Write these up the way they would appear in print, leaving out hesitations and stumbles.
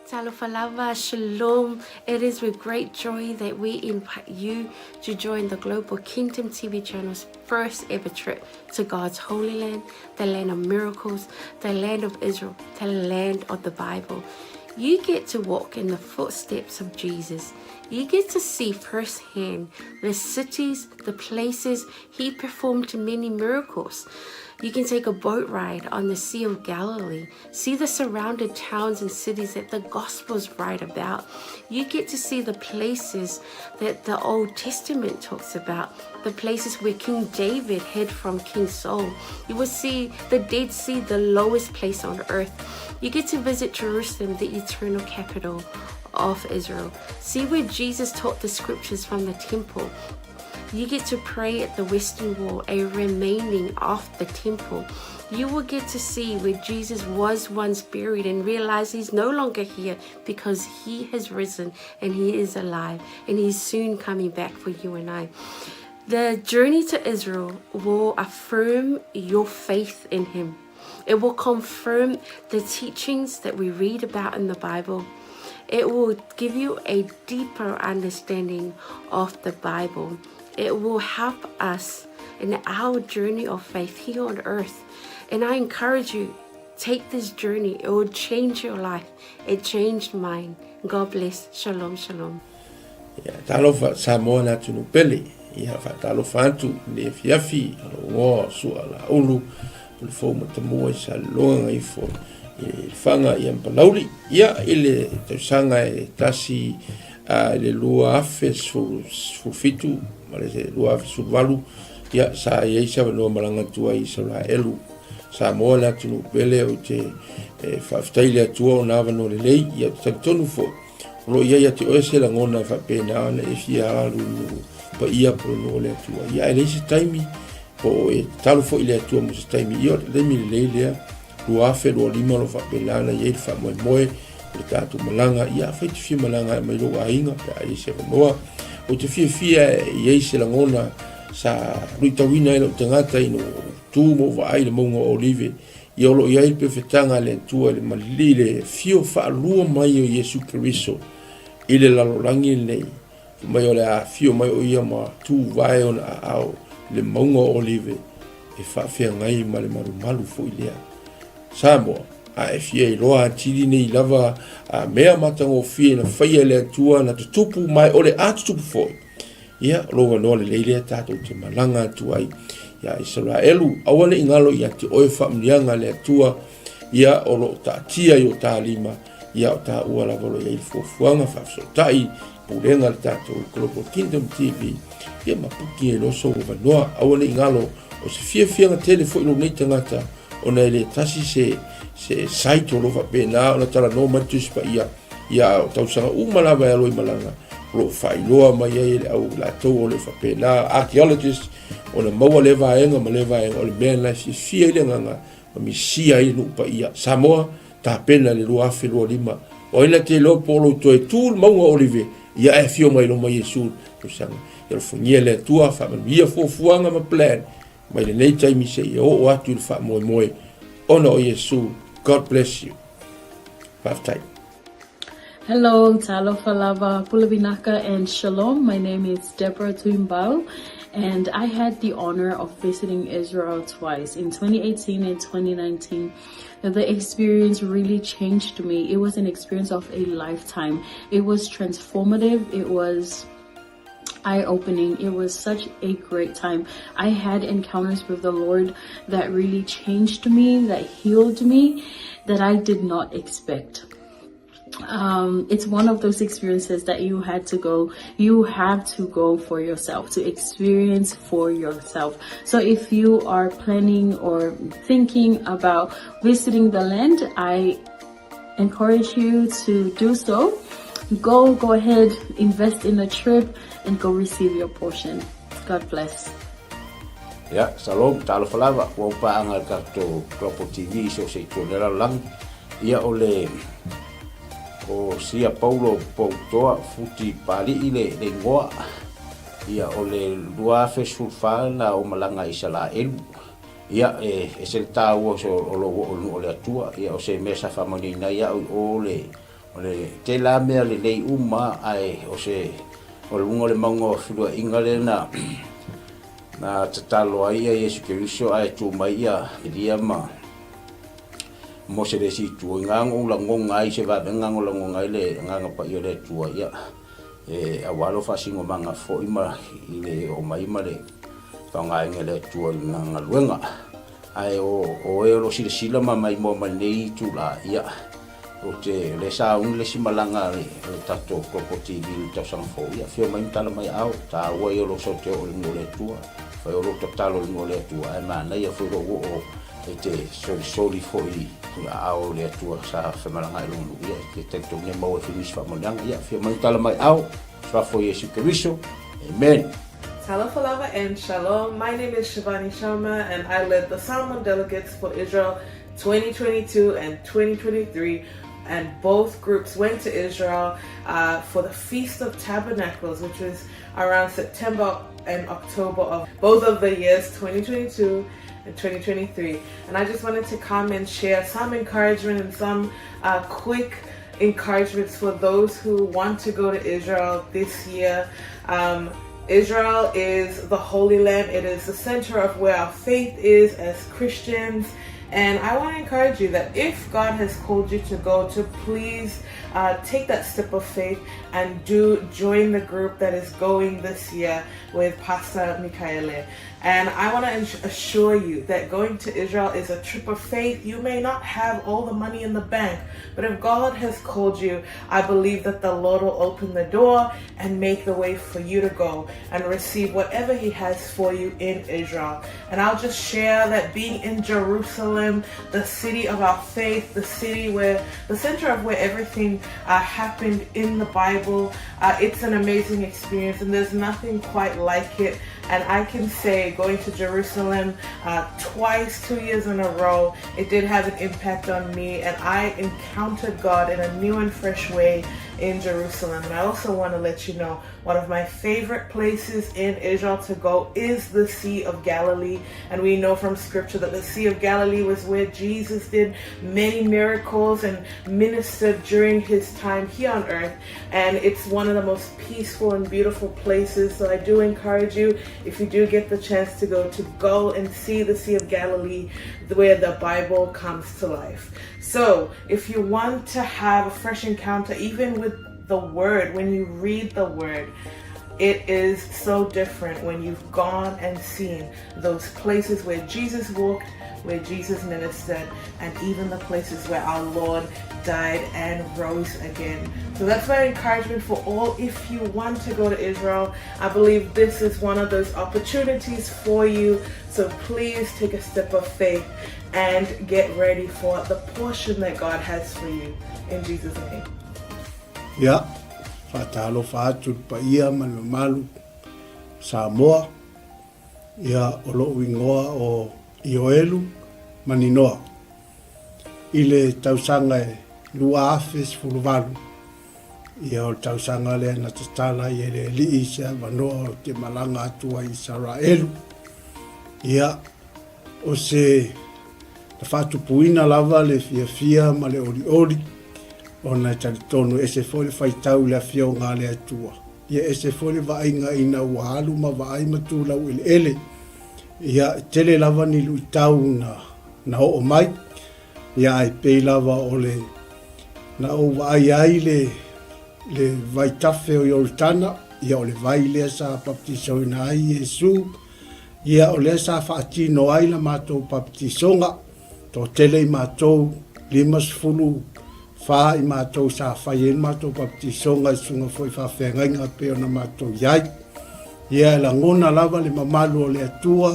Talofa lava, shalom. It is with great joy that we invite you to join the Global Kingdom TV channel's first ever trip to God's Holy Land, the land of miracles, the land of Israel, the land of the Bible. You get to walk in the footsteps of Jesus. You get to see firsthand the cities, the places he performed many miracles. You can take a boat ride on the Sea of Galilee, see the surrounded towns and cities that the Gospels write about. You get to see the places that the Old Testament talks about, the places where King David hid from King Saul. You will see the Dead Sea, the lowest place on earth. You get to visit Jerusalem, the eternal capital of Israel. See where Jesus taught the scriptures from the temple. You get to pray at the Western Wall, a remaining of the temple. You will get to see where Jesus was once buried and realize he's no longer here because he has risen and he is alive and he's soon coming back for you and I. The journey to Israel will affirm your faith in him. It will confirm the teachings that we read about in the Bible. It will give you a deeper understanding of the Bible. It will help us in our journey of faith here on earth. And I encourage you, take this journey. It will change your life. It changed mine. God bless. Shalom, shalom. Ia, talofa Samoa le atunuu pele. Ia, faatalofa atu i le afiafi o lou igoa o Sua Laulu, Pulefou Matamua i Saleloga Gaifo i Lefaga ia ma Palauli. Ia, i le tausaga e tasi i le 2017 ma le 2018, ia, sa i ai se avanoa malaga atu ai i Isaraelu. Samoa le atunuu pele ou te faafetai i le Atua ona avanoa lelei, ia, ou te talitonu foi, O lo o i ai ia te oe se lagona e faapena ona e fia alu i nuu paia po o le nuu o le Atua. Ia, ae leai se taimi, po o e tatalo foi i le Atua mo se taimi. Ia, o le taimi lelei lea, 2025 o lo o faapena ona i ai le faamoemoe o le tatou malaga. Ia, afai e te fia malaga mai lou aiga pe a i ai se avanoa. Ou te fiafia e i ai se lagona sa luitauina ai lou tagata ina ua ou tu ma ou vaai i le mauga o Olive Ia o lo o i ai le pefetaga a le Atua i le malili i le afio faalua mai o Iesu Keriso i le lalolagi lenei, fai mai o le a afio mai o ia ma tuvae ona aao i le mauga o Olive e faafeagai ma le malumalu foi lea. Samoa, a e fia iloa atili nei lava a mea matagofie na faia e le Atua na tutupu ma e o le a tutupu foi, Ia, o lou avanoa lelei lea tatou te malaga atu ai iā Isaraelu. Aua ne i galo ia te oe faamanuiaga a le Atua, ia o lo o taatia i o ta lima, ia o taua lava o lo o i ai le fuafuaga faafesootai, pulega a le tatou Global Kingdom TV, ia ma puki ai loa sou avanoa. Aua ne i galo, o se fiafiaga tele foi lou nei tagata, ona e le tasi se, se site o lo o faapena ona talanoa mai le Tusi Paia, Ia, o tausaga uma lava e alo i malaga, o lo o faailoa mai ai e le au latou o le faapena, archaeologist, ona maua lea vaega ma lea vaega, o le mea lena e fiafia ai le agaga ma misia ai le nuu paia. Samoa, tapena i le 2025. O ai na te iloa po o lou toe tu le mauga o Olive, ia ae afio mai loma Iesu i le tausaga. Ia alofagia e le Atua, faamanuia fuafuaga ma plan mai lenei taimi seia oo atu i le faamoemoe ona o Iesu. God bless you. Faafetai. Hello, talofa lava, pule vinaka and shalom. My name is Deborah Tuimbau and I had the honor of visiting Israel twice in 2018 and 2019. The experience really changed me. It was an experience of a lifetime. It was transformative. It was eye-opening. It was such a great time. I had encounters with the Lord that really changed me, that healed me, that I did not expect. It's one of those experiences that you had to go, you have to go for yourself, to experience for yourself. So if you are planning or thinking about visiting the land, I encourage you to do so. Go, go ahead, invest in a trip and go receive your portion. God bless. Ia, shalom, talofa lava, ua ou paaga i le tatou Global TV i so o se itu o le lalolagi. Ia, o le, o Sia Paulo Poutoa Futi Pali'i le, le igoa. Ia, o le 2014 na ou malaga i Isalaelu. Ia, e ese le taua o, o lou oo i le nuu o le Atua. Ia, o se mea sa faamanuiaina ai au i o le O le tele lava mea lelei uma ae o se o luga o le mauga o feluaiga lea na na tatalo ai ia Iesu Keriso ae tu mai ia Elia ma Mose le isi itu. I na ona ou lagona ai se vavega na lagona ai le Agaga Paia o le Atua ia e aua lou faasinomaga foi ma i le oo mai ma le faaaogaina e le Atua i lana galuega. Ae o o e o lo o silasila ma maimoa mai lenei itula, ia, ou te, o lea sa auni le isi malaga a le, a le tatou Global TV i le tausaga fou, ia, afio mai ma tala mai aao, taua ia o lou sau te oo i le nuu o le Atua, fai o lou tatalo i le nuu o le Atua, ae manaia foi lou oo e te solisoli foi i aao o le Atua sa femalagaai i lona nuu, ia, e te talitonu e maua ai foi nisi faamanuiaga, ia, afio mai ma tala mai aao, Suafa o Iesu Keriso, Amen. Talofa lava and shalom. My name is Shivani Sharma and I led the Samoan delegates for Israel 2022 and 2023 and both groups went to Israel uh, for the Feast of Tabernacles, which was around September and October of both of the years 2022 and 2023. And I just wanted to come and share some encouragement and some uh, quick encouragements for those who want to go to Israel this year. Um, Israel is the Holy Land. It is the center of where our faith is as Christians. And I want to encourage you that if God has called you to go, to please uh, take that step of faith and do join the group that is going this year with Pastor Mikaele. And I want to assure you that going to Israel is a trip of faith. You may not have all the money in the bank, but if God has called you, I believe that the Lord will open the door and make the way for you to go and receive whatever He has for you in Israel. And I'll just share that being in Jerusalem, the city of our faith, the city where the center of where everything uh, happened in the Bible, uh, it's an amazing experience, and there's nothing quite like it. And I can say going to Jerusalem uh, twice, two years in a row, it did have an impact on me, and I encountered God in a new and fresh way in Jerusalem. And I also want to let you know one of my favorite places in Israel to go is the Sea of Galilee. And we know from scripture that the Sea of Galilee was where Jesus did many miracles and ministered during his time here on earth. And it's one of the most peaceful and beautiful places. So I do encourage you, if you do get the chance to go, to go and see the Sea of Galilee where the Bible comes to life. So if you want to have a fresh encounter, even with the Word, when you read the Word, it is so different when you've gone and seen those places where Jesus walked, where Jesus ministered, and even the places where our Lord died and rose again. So that's my encouragement for all. If you want to go to Israel, I believe this is one of those opportunities for you. So please take a step of faith and get ready for the portion that God has for you. In Jesus' name. Ia, faatalofa atu i le paia ma le mamalu o Samoa, ia o lo'u igoa o Ioelu Maninoa. I le tausaga e 2018, ia o le tausaga lea na tatala ai e le Alii se avanoa ou te malaga atu ai i Isaraelu. Ia, O se na faatupuina lava le fiafia ma le olioli, ona e talitonu e ese foi le faitau i le Afioga a le Atua, ia ese foi le vaaiga ina ua alu ma vaai ma tu laueleele. Ia, e tele lava ni luitau na, na oo mai, ia ae pei lava o le na ou vaai ai le, le vaitafe o Ioritana, ia o le vai lea sa baptisoina ai Iesu, Ia, o lea sa faatino ai la matou papatisoga, toatele i matou, 54 i matou sa fai ai le matou papatisoga i susuga foi i faafeagaiga e pei ona matou i ai. Ia, e lagona lava le mamalu o le Atua,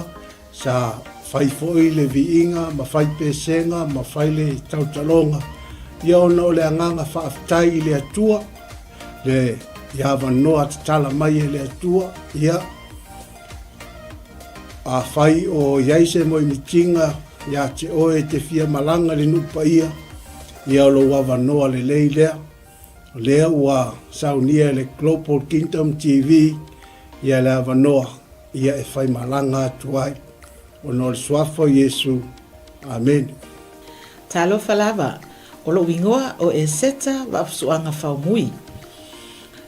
sa fai foi le viiga ma fai pesega ma fai le tautaloga, ia ona o le agaga faafetai i le Atua, le i avanoa tatala mai e le Atua, ia, Afai o i ai se moemitiga ia te oe e te fia malaga i le nuu paia, ia o lou avanoa lelei lea. O lea ua saunia e le Global Kingdom TV ia le avanoa ia e fai malaga atu ai. Ona o le Suafa o Iesu. Amene. Talofa lava! O lou igoa o Eseta Vaafusuaga Faumui.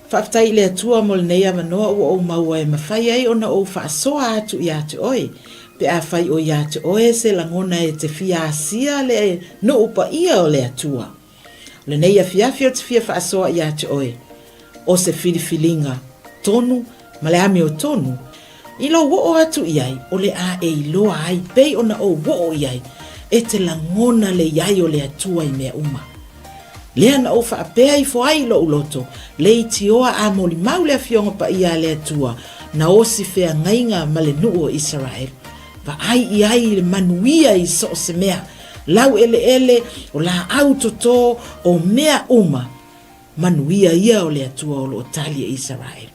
Faafetai i le Atua mo lenei avanoa ua ou maua e mafai ai ona ou faasoa atu ia te oe, pe afai o ia te oe se lagona e te fia asia le nuu paia o le Atua. O lenei afiafi ou te fia faasoa ia te oe, o se filifiliga tonu ma le amiotonu, i lou oo atu i ai o le a e iloa ai pei ona ou oo i ai, e te lagona le i ai o le Atua i mea uma. Lea na ou faapea ifo ai i lou loto, leitioa a molimau le Afioga Paia a le Atua, na osi feagaiga ma le nuu o Isaraelu. Vaai i ai i le manuia i so o se mea, laueleele, o laau toto, o mea uma, manuia ia o le Atua o lo o tali e Isaraelu.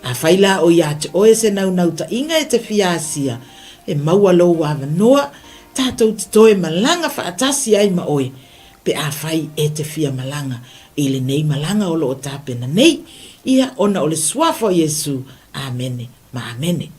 Afai la o ia te oe se naunautai-ga e te fia asia, e maua lou avanoa, tatou te toe malaga faatasi ai ma oe, pe afai e te fia malaga i lenei malaga o lo o tapena nei, ia ona o le Suafa o Iesu. Amene ma amene.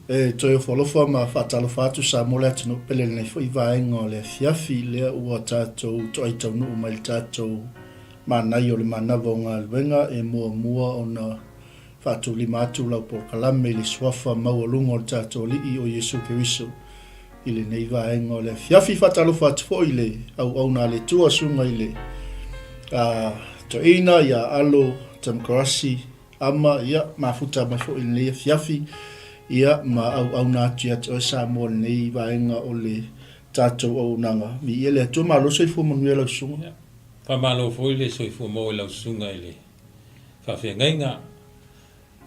E toe ofoalofa ma faatalofa atu Samoa le atunuu pele lenei foi vaega o le afiafi lea ua tatou toai taunuu mai le tatou manaia o le manava o galuega e muamua ona faatulima atu lau polokalame i le suafa maualuga o le tatou Alii o Iesu Keriso i lenei vaega o le afiafi. Faatalofa atu foi i le auauna a le Atua, susuga i le Toeaina ia Alo Tamkarasi Ama, ia, mafuta mai foi i lenei afiafi, ia, ma auauna atu ia te oe Samoa i lenei vaega o le tatou auaunaga. Viia le Atua, malo soifua manuia lau susuga. Ia, faamalo foi le soifua maua i lau susuga i le faafeagaiga.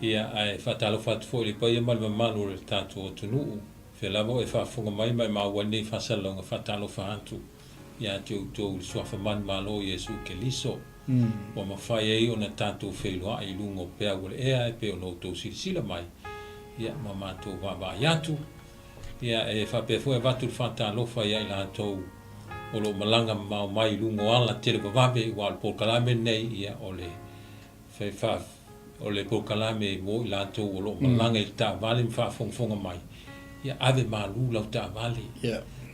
Ia, ae faatalofa atu foi i le paia ma le mamalu o le tatou atunuu, fea lava o e faafofoga mai ma e maua ai lenei faasalalauga, faatalofa atu ia te outou i le Suafa manumalo o Iesu Keliso, ua mafai ai ona tatou feiloai i luga o peau o le ea e pei ona outou silasila mai, ia, ma matou vaavaai atu. Ia, e faapea foi avatu le faatalofa ia i latou o lo o malaga mamao mai i luga o ala televavave, aua o le polokalame lenei, ia, o le O le polokalame mo i latou o lo o malaga i le taavale ma faafogafoga mai, ia ave malu lau taavale.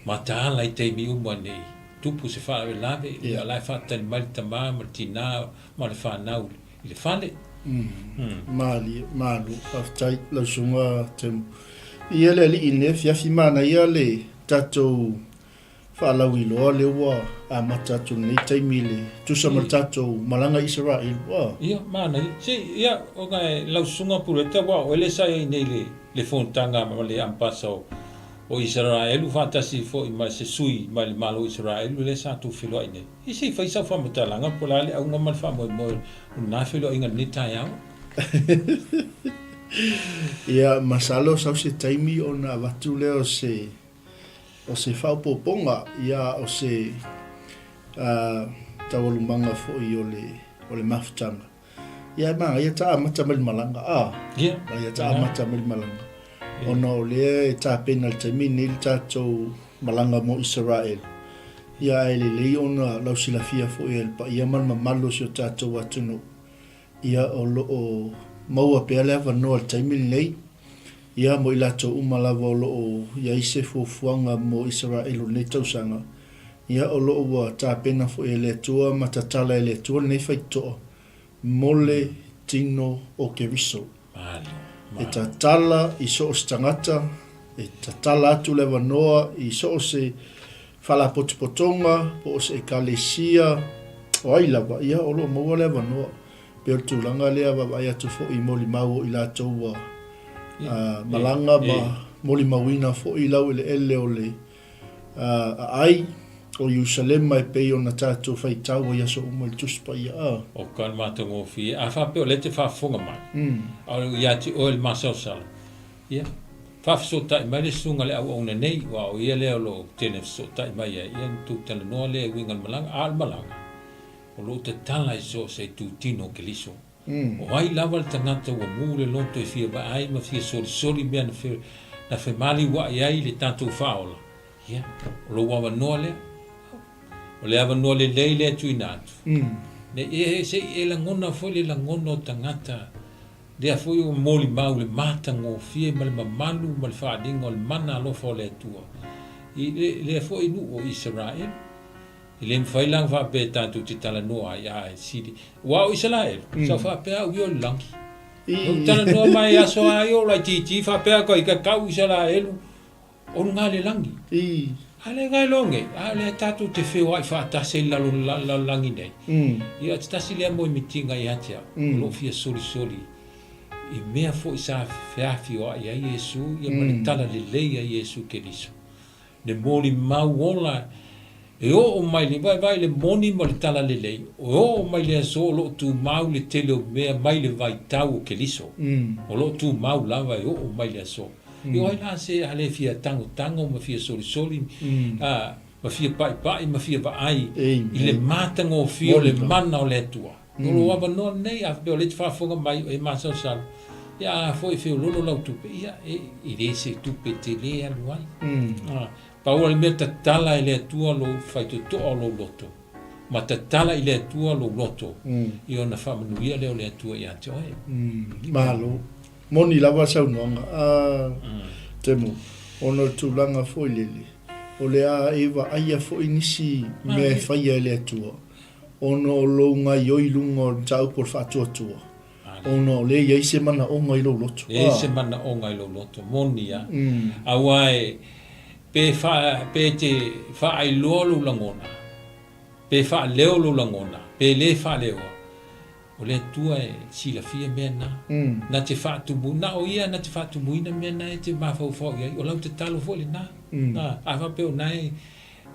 Mataala i taimi uma nei tupu se faalavelave, ia la e faatali mai le tama ma le tina ma le fanau i le fale. Malie, malu, faafetai lau susuga Temu. Ia le alii i lenei afiafi, manaia le tatou Faalauiloa lea ua amata atu i lenei taimi i le tusa ma le tatou malaga i Isaraelu. Ua. Ia, manaia. Se, ia, ona e lau susuga Puleta, aua o oe lea sa i ai nei i le, le fonotaga ma le Ambasa o, o Isaraelu faatasi foi ma se sui mai le Malo o Isaraelu lea sa tou feiloai nei. Ia se i fai sau faamatalaga po o le a le auga ma le faamoemoe o lena feiloaiga i lenei taeao. Ia, masalo sau se taimi ona avatu lea o se, o se faaopoopoga, ia, o se uh, taualumaga foi o le, o le mafutaga. Ia, e manaia ta amata mai le malaga, a? Ia. Manaia ta amata mai le malaga. Ona o lea e tapena i le taimi lenei le tatou malaga mo Isaraelu. Ia, ae lelei ona lausilafia foi e le paia ma le mamalu o si o tatou atunuu, ia, o lo o maua pea le avanoa i le taimi lenei, ia, mo i latou uma lava o lo o i ai se fuafuaga mo Isaraelu i lenei tausaga, ia, o lo o ua tapena foi e le Atua ma tatala e le Atua lenei faitotoa mo le tino o Keriso. E tatala i so o se tagata, e tatala atu le avanoa i so o se faalapotopotoga po o se ekalesia, o ai lava, ia o lo o maua le avanoa. Pei o le tulaga lea vaavaai atu foi i molimau o i latou ua malaga ma molimauina foi laueleele o le aai o Ierusalema e pei ona tatou faitau ai aso uma i le Tusi Paia. A. O ka le matagofie. A faapea o lea e te faafofoga mai, a o ia te oe le masalosalo, ia, faafesootai mai le susuga i le auauna nei, aua o ia lea o lo o tele fesootai mai ai, ia ona tou talanoa lea e uiga i le malaga. A o le malaga, o lo o tatala i so o se itutino o Keriso. O ai lava le tagata ua mu le loto e fia vaai ma fia solisoli mea na fe, na femaliuaʻi ai le tatou faaola, ia, o lou avanoa lea. O le avanoa lelei lea e tuuina atu. Ne i e, se i e lagona foi le lagona o tagata, lea foi ua molimau le matagofie ma le mamalu ma le faaaliga o le mana alofa o le Atua i le, lea foi nuu o Isaraelu. E le mafai la ona faapea tatou te talanoa ai, ae sili. Aua o Isaraelu, sa faapea au ia o le lagi. Na ou talanoa mai aso a ia o laitiiti faapea ka i ka kau Isaraelu o luga le lagi. A le gai loa nei, a o lea tatou te feoai faatasi ai i lalo o lalolagi nei. Ia, te tasi lea moemitiga ia te au, o lo o fia solisoli i mea foi sa feafioai ai Iesu, ia ma le talalelei a Iesu Keriso. Le molimau ola e oo mai le vaivai le moni ma le talalelei, e oo mai le aso o lo o tumau le tele o mea mai le vaitau o Keriso. O lo o tumau lava e oo mai le aso. I o ai la se a le fia tangotango ma fia solisoli, a, ma fia paipai ma fia vaai i le matagofie o le mana o le Atua. O lou avanoa lenei, a faapea o lea e te faafofoga mai o e masalosalo, ia a foi e feololo lau tupe, ia e, e le se tupe tele e alu ai. Mm. Pau o le mea tatala e le Atua lou faitotoa o lou loto, ma tatala i le Atua lou loto, mm. ia ona faamanuia lea o le Atua ia te oe. Mm. Malo. Moni lava saunoaga. A, mm. Temu, ona o le tulaga foi lele, o le a e vaaia foi nisi mea e faia e le Atua. Ona o lou gaioi i luga o le mataupu o le faatuatua, ona o lea e i ai se manaoga i lou loto. Leai se manaoga i lou loto, moni a. Aua e, pe fa, pe te faailoa lou lagona, pe faaleo lou lagona, pe le faaleoa, o le Atua e silafia mea na. Na te faatumu, na o Ia na te faatumuina mea na e te mafaufau i ai, o lau tatalo foi lena. A faapea o na e,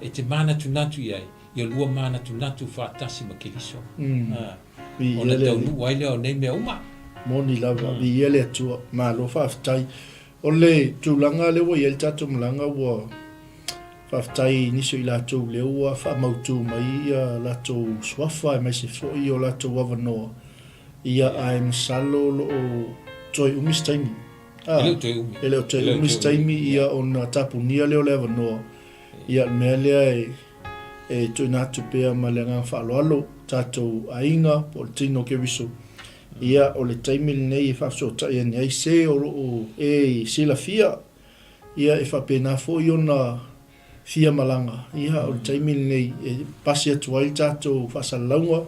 e te manatunatu i ai, ia lua manatunatu faatasi ma Keriso, ona taunuu ai lea o nei mea uma. Moni lava, viia le Atua, malo faafetai. O le tulaga lea ua i ai le tatou malaga ua faafetai i nisi o i latou lea ua faamautu mai ia latou suafa aemaise foi o latou avanoa, ia ae masalo o lo o toe umi se taimi. E le o toe umi. E le o toe umi se taimi ia ona tapunia lea o le avanoa. Ia, o le mea lea e e tuuina atu pea ma le agaga faaaloalo tatou aiga po o le tino o Keriso, ia, o le taimi lenei e faafesootai ane ai se o lo o e silafia, ia, e faapena foi ona fia malaga, ia, o le taimi lenei e pasi atu ai le tatou faasalalauga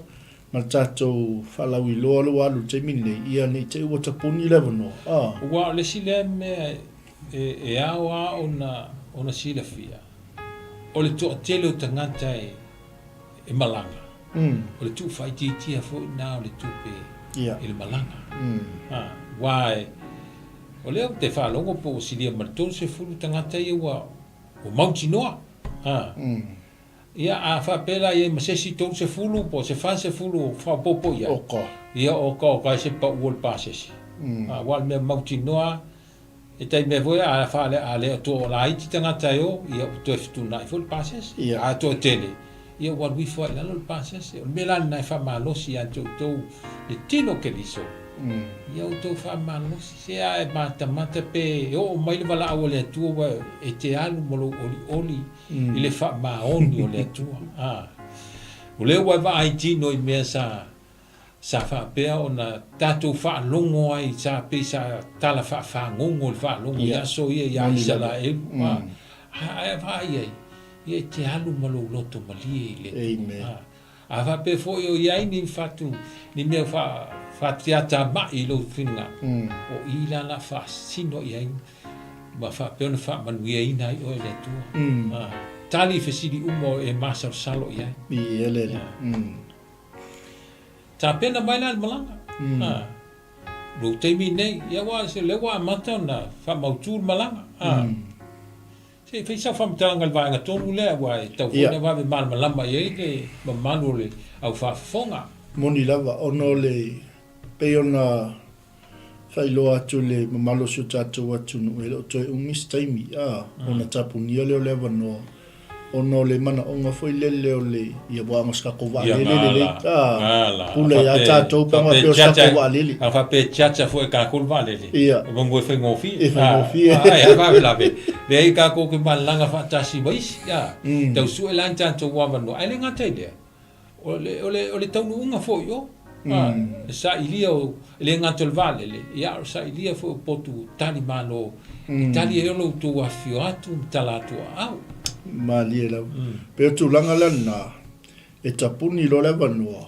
ma le tatou faalauiloa lea ua alu i le taimi lenei, ia, ne i te i ua tapuni le avanoa. A. Aua o le isi lea mea e ao lava ona silafia, o le toatele o tagata e malaga, o le tuufaitiitia foi lena o le tupe i le malaga. Aua o lea ou te faalogo po ua silia ma le 30 tagata ia ua mautinoa. Ia, a faapea la i ai ma se isi 30 po o se 40 o faaopoopo i ai, ia oka oka ai se pau o le pasese. Aua o le mea mautinoa E taimi foi a faale a le toa laiti tagata e o, ia ua toe fetuunai foi le pasese. A toatele, ia ua alu ifo lava i lalo le pasese. O le mea la lena e faamalosi ia te outou le tino Keriso, ia outou faamalosi. Se a e matamata pe oo mai le valaau a le Atua ua e te alu ma lou olioli i le faamaoni o le Atua. A, o lea ua e vaai tino i mea sa Sa faapea ona tatou faalogo ai, sa pei sa tala faafagogo i le faalogo i aso ia ia Isaraelu, a, a e vaai ai, ia e te alu ma lou loto malie i le Atua. A, a faapea foi o i ai ni fatu, ni mea fa, fatiatamai i lou finagalo, o i la la faasino i ai ma faapea ona faamanuiaina ai oe e le Atua. A, tali i fesili uma o e masalosalo i ai. I le Alii. Tapena mai la le malaga. A, lou taimi nei, ia aua se lea ua amata ona faamautu le malaga. A, se i fai sau faamatalaga i le vaega tonu lea aua e tatau foi ona vave malamalama i ai le mamalu o le au faafofoga. Moni lava, ona o le, pei ona Faailoa atu i le mamalu o si o tatou atunuu e le o toe umi se taimi, a, ona tapunia lea o le avanoa, ona o le manaoga foi lele o le, ia aua o se tatou vaalele lelei, a, pule ia tatou pe ana faapea o se tatou vaalele. A faapea e tiatia foi e tatou le vaalele, e manu e faigofie. E faigofie. Ai, a faalavelave, leai tatou te malaga faatasi ma isi, a, tau sue la ni tatou avanoa, ae le gata i lea, O le, o le, o le taunuuga foi o, a, le sailia o, e le gata o le vaalele, ia a o le sailia foi o potu tali malo, e tali ai o lo outou afifio atu ma tala atu o aau. Malie lava. Pei o tulaga la lena, e tapuni loa le avanoa,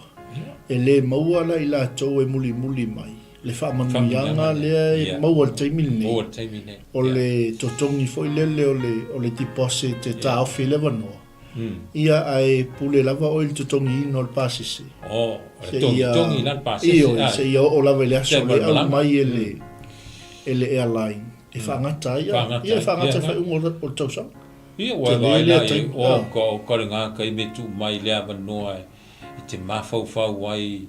e le maua la i latou e mulimuli mai le faamanuiaga lea e maua i le taimi lenei, o le totogi foi lele o le, o le deposit e taofi ai le avanoa. Ia, ae pule lava oe i le totogiina o le pasese. Oh, o le togitogi la le pasese. Ioe, seia oo lava i le aso lea aumai e le, e le airline e faagata ai. Ia, e faagata i le faaiuga o le tausaga. Ia, ua e vaai la i ai, oh, ka, o ka le gaka i me tuu mai le avanoa e te mafaufau ai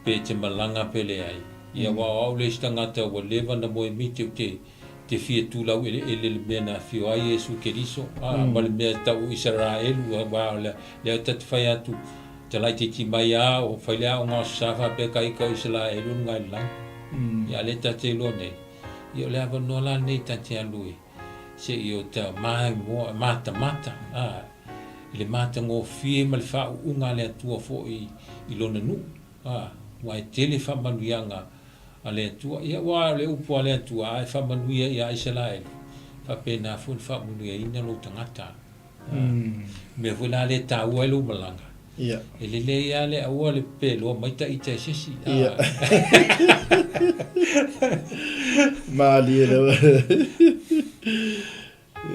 pe e te malaga pe leai. Ia, aua o au le isi tagata ua leva na moemiti ou te te fia tulau eleele le mea na afio ai Iesu Keriso, a, ma le mea tau o Isaraelu, aua o lea, lea ta te fai atu, te laitiiti mai a, o fai le aoga o sa faapea ka ika o Isaraelu luga i le lagi. Ia, a lea ta te iloa nei, ia o le avanoa la lenei ta te alu e, se i o ta maimoa, matamata, a, i le matagofie ma le faauuga a le Atua foi i Lona nuu, a, aua e tele faamanuiaga a le Atua. Ia, aua o le upu a le Atua, a e faamanuia ia Isaraelu, faapena foi ona faamanuiaina lou tagata. O le mea foi la lea e taua ai lou malaga, e lelei lava le aua le peloa mai ta ita e se isi. Ia. Malie lava.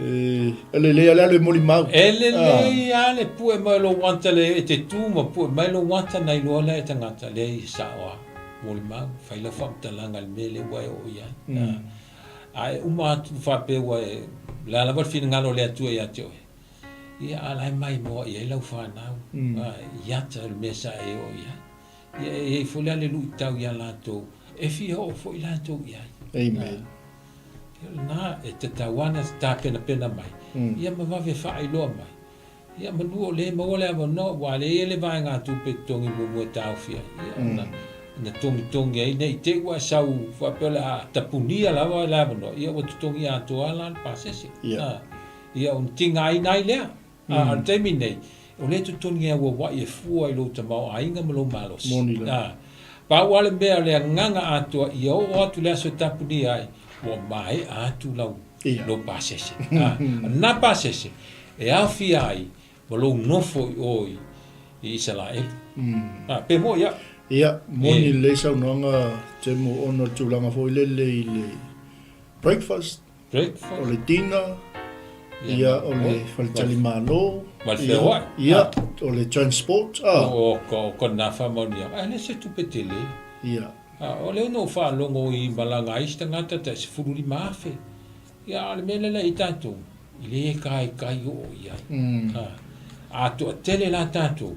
E lelei lava le alu e molimau. E lelei lava le pue mai o lou ata le e te tu ma pue mai lou ata na iloa lea e tagata, leai e sao lava, molimau, fai lau faamatalaga i le mea lea ua e oo i ai. A e uma atu faapea ua e, o le a lava le finagalo o le Atua ia te oe, ia a la e maimoa i ai lau fanau, i ata o le mea sa e oo i ai. Ia e i ai foi la le luitau ia latou e fia oo foi latou i ai. Amen. Ia o lena e tatau lava ona tapenapena mai, ia ma vave faailoa mai. Ia manu o lea e maua le avanoa, aua o lea e i ai le vaegatupe e totogi muamua e taofi ai, ia ona ona togitogi ai ne i te i ua e sau faapea o le a tapunia lava le avanoa, ia ua totogi atoa la le pasese. Ia ona tigaina ai lea. A o le taimi nei, o lea e totogi auauai e fua i lou tamaoaiga ma lou malosi. Moni lava. A, pau lava le mea o le agaga atoa ia oo atu le aso e tapunia ai, ua maea atu lau, lou pasese. A, o lena pasese e aofia ai ma lou nofo i o i, i Isalaelu. A, pe moi au. Ia, moni lelei saunoaga Temo ona o le tulaga foi lele i le breakfast, Breakfast. O le dinner, ia, o le faletalimalo, Ma le feoai. ia, o le transport, a. O ka, o ka na faamanuiaga, ae le se tupe tele. Ia. A, o lea na ou faalogo i malaga ai isi tagata tai 15,000. Ia, a o le mea lea la i ai tatou, e le kaikai oo i ai. A, a toatele la tatou,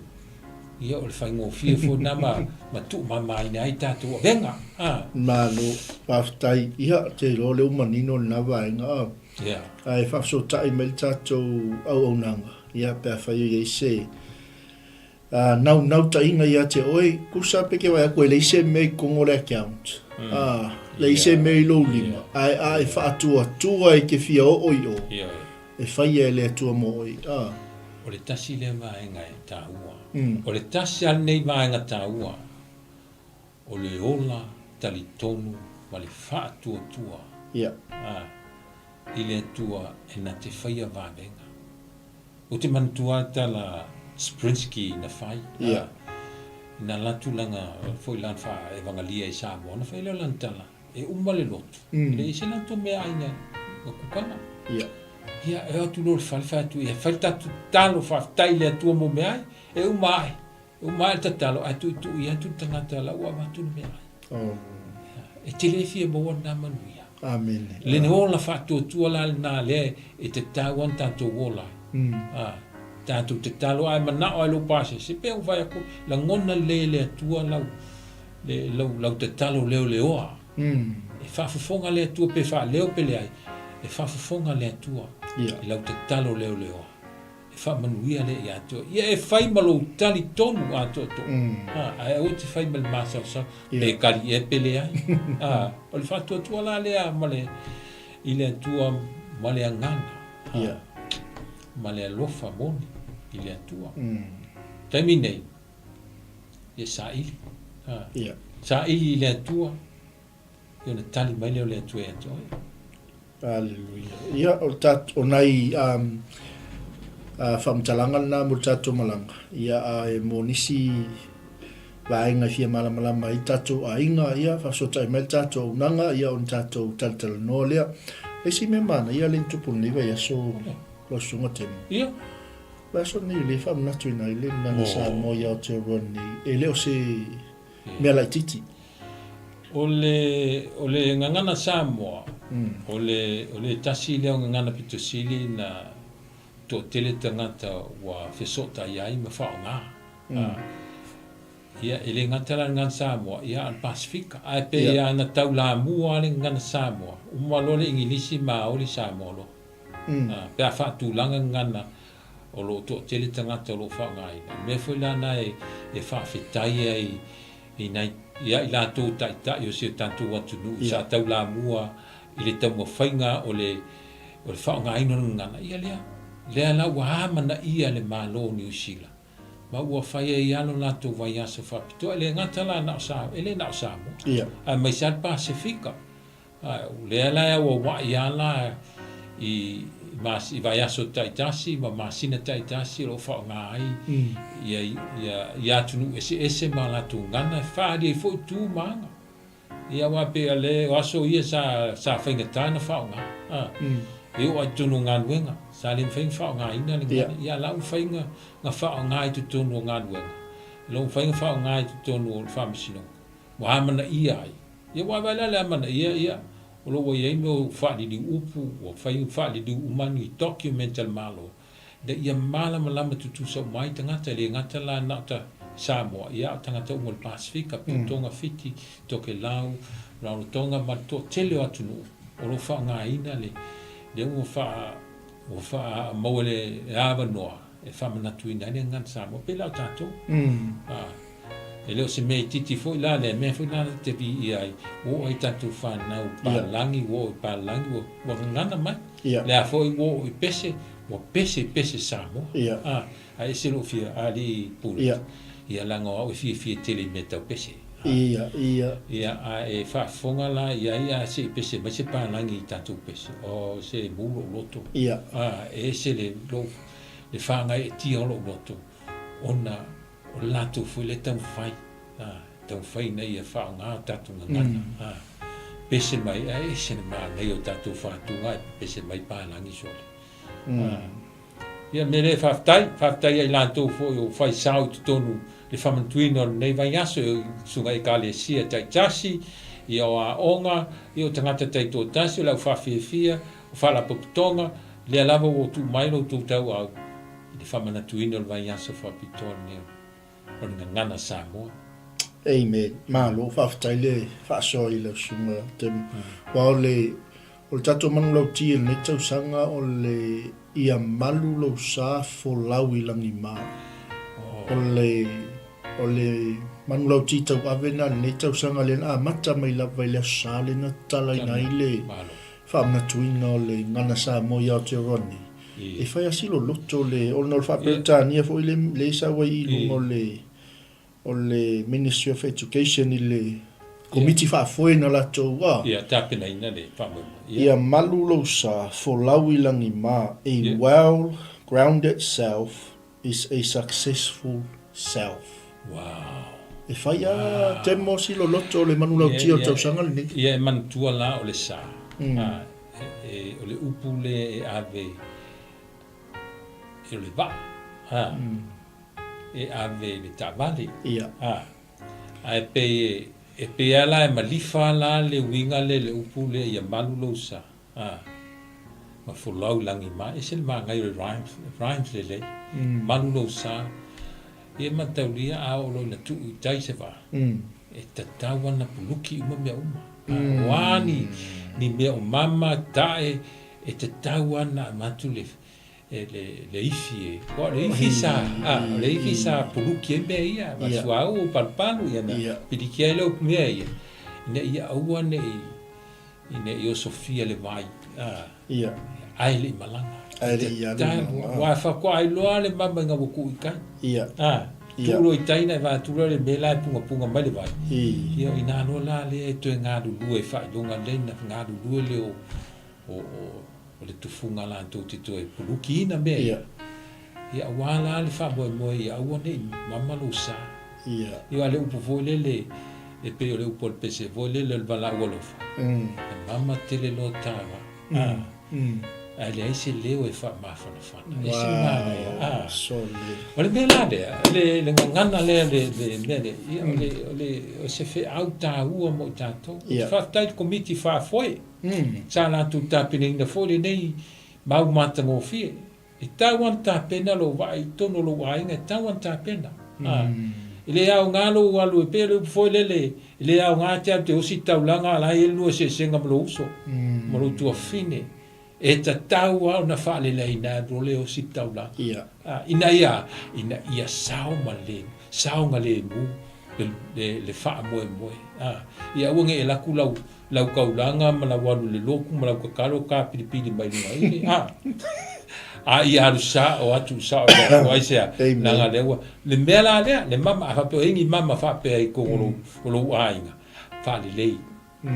Ia, o le faigofie foi lena ma, ma tuumamaina ai tatou avega. A. Malo, faafetai. Ia, ou te iloa o lea ua manino lena vaega. A. Ia. Ae faafesootai mai le tatou auaunaga, ia, pe afai o i ai se naunautaiga ia te oe, tusa pe ke vaai atu e leai se mea i totonu o le account, a, leai se mea i lou lima, ae a e faatuatua e te fia oo i o, e faia e le Atua mo oe, a. O le tasi lea vaega e taua. O le tasi lava lenei vaega taua, o le ola talitonu ma le faatuatua, a, i le Atua e na te faia vavega. Ou te manatua lava le tala Sprinsky na fai, a, na la tulaga foi lana faa-evagalia i Samoa, ona fai lea o lana tala, e uma le lotu, e leai se latou meaai na kukana. Ia, e o atu loa i le fale, fai atu, ia fai le tatou tatalo, faafetai i le Atua mo meaai, e uma ae. E uma ae le tatalo, ae tuitui atu le tagata la ua avatu le meaai. E te le fia maua lena manuia. Amene. Le ola faatuatua la lena lea e tatau ona tatou ola ai. A, tatou tatalo ae manao lava i lou pasese, pei ona fai atu, lagona lelei e le Atua lau, le, lau, lau tatalo leoleoa. E faafofoga le Atua pe faaleo pe leai, e faafofoga le Atua i lau tatalo leoleoa. E faamanuia lea ia te oe. Ia e fai ma lou tali tonu atoatoa, ae aua e te fai ma le masalosalo, pe kali ea pe leai. O le faatuatua la lea ma le, i le Atua ma le agaga, ma le alofa moni i le Atua. Taimi nei, ia saili, saili i le Atua, Ia ona tali mai lea o le Atua ia te oe. Aleluia. Ia, o le tat, o nai um, uh, faamatalaga lena mo le tatou malaga. Ia, a e mo nisi vaega e fia malamalama ai tatou aiga, ia, faafesootai mai le tatou auaunaga, ia, ona tatou talatalanoa lea. Le isi mea manaia lea na tupu i lenei vaiaso, lau Susuga Temo. Ia. Vaiaso lenei, lea e faamanatuina ai le gagana Samoa i Aotearoa nei, e le o se mea laitiiti. O le, o le gagana Samoa, o le, o le tasi lea o gagana pito sili na toatele tagata ua fesootai ai ma faaaoga. Ia, e le gata la i le gagana Samoa, ia a o le Pasefika. Ae pei lava na taulamua lava le gagana Samoa, uma loa le Igilisi maoli Samoa loa. Pe a faatulaga gagana o lo o toatele tagata o lo o faaaogaina. O le mea foi la lena e faafetai ai i nai, ia i latou taitai o si o tatou atunuu sa taulamua i le taumafaiga o le, o le faaaogaina o le gagana, ia lea, lea la ua amanaia le Malo o Niu Sila, ma ua fai ai lava lo latou vaiaso faapitoa, e le gata la na o Sa, e le na o Samoa, aemaise lava le Pasefika. A o lea la e auauai lava la i i vaiaso taitasi ma masina taitasi o lo o faaaoga ai ia ia ia atunuu eseese ma latou gagana e faaali ai foi tu ma aga. Ia aua pei o le o aso ia sa sa faigata ona faaaoga. A e oo lava i totonu o galuega sa le mafai ona faaaogaina le gagana. Ia a la ua mafai ona faaaoga i totonu o galuega, la ua mafai ona faaaoga i totonu o le faamasinoga. Ua amanaia ai. Ia ua vaai la le amanaia, ia, o lo o ua i ai mea o faaliliu upu, ua fai faaliliu uma ni document a le Malo, ina ia malamalama tutusa uma ai tagata, e le gata la na o ta Samoa, ia a o tagata uma o le Pasefika, pei o Tonga, Fiti, Tokelau, Rarotonga ma le toatele o atunuu o lo o faaaogaina le, lea ua faa, ua faa maua le avanoa e faamanatuina ai le gagana Samoa, pei la o tatou. A. E le o se mea itiiti foi la lea mea foi la te viia ai, ua oo ai tatou fanau i palagi, ua oo i palagi, ua, ua gagana mai. Yeah. Le a foi ua oo i pese, ua pese i pese Samoa. Yeah. Ah, ae ese lou fia alii pule. Yeah. Ia leaga o au e fiafia tele i mea tau pese. Ah. Ia, ia. Ia, a e faafofoga la i ai a se i pese mai se palagi i tatou pese, oh, se mu lou loto. Ia. Ah, e ese le, lou, le fagaeetia o lou loto, ona O le latou foi lea taumafai, a, taumafai ina ia faaaoga o tatou gagana, a, pese mai, ae ese le manaia o tatou faatuga ae pese mai palagi sole. A, ia mea lea faafetai, faafetai ia i latou foi o fai sao i totonu le faamanatuina o lenei vaiaso i susuga Ekalesia taitasi, ia o aoga, ia o tagata taitoatasi, o le au faafiafia, o faalapotopotoga, lea lava ua tuu mai lo outou tauau i le faamanatuina o le vaiaso faapitoa lenei. O le gagana Samoa. Amen. Malo, faafetai le faasoa i lau susuga Tim. Aua o le, o le tatou manulauti i lenei tausaga o le ia malu lou sa folau i lagima. O le, o le manulauti tauave lena i lenei tausaga lea na amata mai lava i le Aso Sa lea na tatalaina ai le faamanatuina o le Gagana Samoa i Aotearoa nei. E fai lava si loloto le, ona o le faa-Peretania foi le, le sau ai i luga o le, o le Ministry of Education i le Komiti Faafoe na latou, a. Ia, tapenaina le faamoemoe. Ia. Ia malu lou sa, folau i lagima, a well grounded self is a successful self. Wow. E fai a temo si loloto o le manulautia o le tausaga lenei. Ia, e manatua la o le sa. A, e, o le upu lea e ave e o le vaa. A, e ave i le taavale. Ia. A, ae pei e, e pei lava la e malifa la le uiga lea i le upu lea ia malu lou sa. A, ma folau i lagima, e ese le manaia o le rhymes, rhymes lelei. Malu lou sa, ia mataulia a oo loa ina tuu i tai se vaa, e tatau ana puluki uma mea uma. A, o a ni, ni mea o mama, tae, e tatau ana avatu le, e le, le ifi e, aua o le ifi sa, a, o le ifi sa puluki ai mea ia, ma suauu, palupalu, ia na pilikia ai lea o mea ia, ina ia aua ne i, I ne i osofia le vai, a, Ia. ae le i malaga. Ae le i alu i malaga. Aua e faatoa ai loa le mama ina ua tuu i tai. Ia. A, Ia. tuu loa i tai na e vaatula le mea la e pungapunga mai le vai. I. Ia, o ina loa la lea e toe galulue faailoga lea ina galulue lea o, o, o, o le tufuga latou te toe pulukiina mea ia. Ia. Ia, aua la le faamoemoe ia aua ne i mama lou sa. Ia. Ia, a o le upu foi lele, e pei o le upu a le pese foi lele o le valaau alofa, e mama tele loa ta va, ae leai se leo e faamafanafana. E ese le manaia, a. O le mea la lea, le, le gagana lea, le, le mea lea, ia, o le, o le, o se feau taua mo i tatou. Ou te faafetai i le Komiti Faafoe, sa latou tapenaina foi lenei mau matagofie. E tau ana tapena lou vaa i totonu o lou aiga, e tau ana tapena. A, e le aoga lou alu e pei o le upu foi lele, e le aoga te alu te osi i taulaga a la e i ai le lua eseesega ma lou uso, ma lou tuafafine. E tatau lava ona faaleleina alu loa le osi i le taulaga. A, ina ia, ina ia sao ma le, saogalemu le, le, le faamoemoe. A, ia aua ne i alu atu lau, Lau kaulaga ma lau alu i le lotu ma lau tatalo kapilipili mai luga i le a a ia alu sao atu sao i le Atua aisea leaga lea ua le mea la lea le mama a faapea o i ai ni mama faapea i totonu o lou o lou aiga faalelei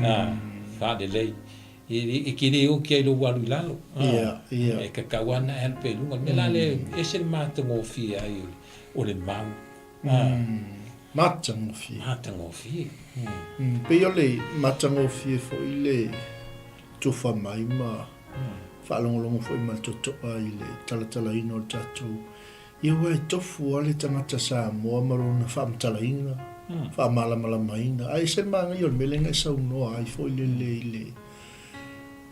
a faalelei e te le oti ai lou alu i lalo a e tatau lava ona e alu pea i luga le mea la lea e ese le matagofie ai o le mau Matagofie. Matagofie. Pei o le matagofie foi le tufa mai ma faalogologo foi ma le totoa i le talatalaina o le tatou ia aua e tofu lava le tagata Samoa ma lona faamatalaina, faamalamalamaina. Ae ese le manaia o le mea lea na e saunoa ai foi lele i le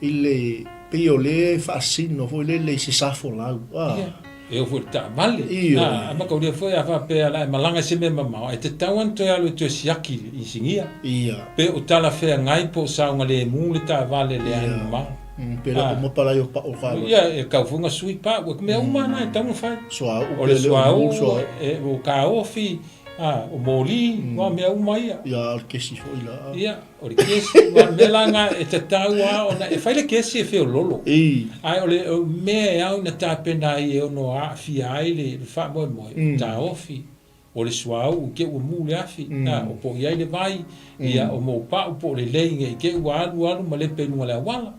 I le, pei o lea e faasino foi lele i se sa folau, a. Ia, e oo foi i le taavale. Ioe. A, a mataulia foi a faapea la e malaga i se mea mamao, ae tatau lava ona toe alu e toe siaki i le inisinia. Ia. Pe o talafeagai po o saogalemu le taavale i le alu mamao. Ia. Pe le uma palai o pau o taavale. Ia, e tau foi ona sui pau. O mea uma lava na e tatau ona fai. Suauu O le suauu, o kaofi, a, o moli, o mea uma ia. Ia, a o le kesi foi la. Ia. O le kesi, aua o le mea la lena e tatau lava ona e fai le kesi e feololo. Ae o le mea e ao ina tapena ai e ono aafia ai le faamoemoe, o taofi, o le suauu i te i ua mu le afi, o po o i ai le vai, ia, o moupau po o le lei nei i te i ua alu alu ma lepe i luga o le auala.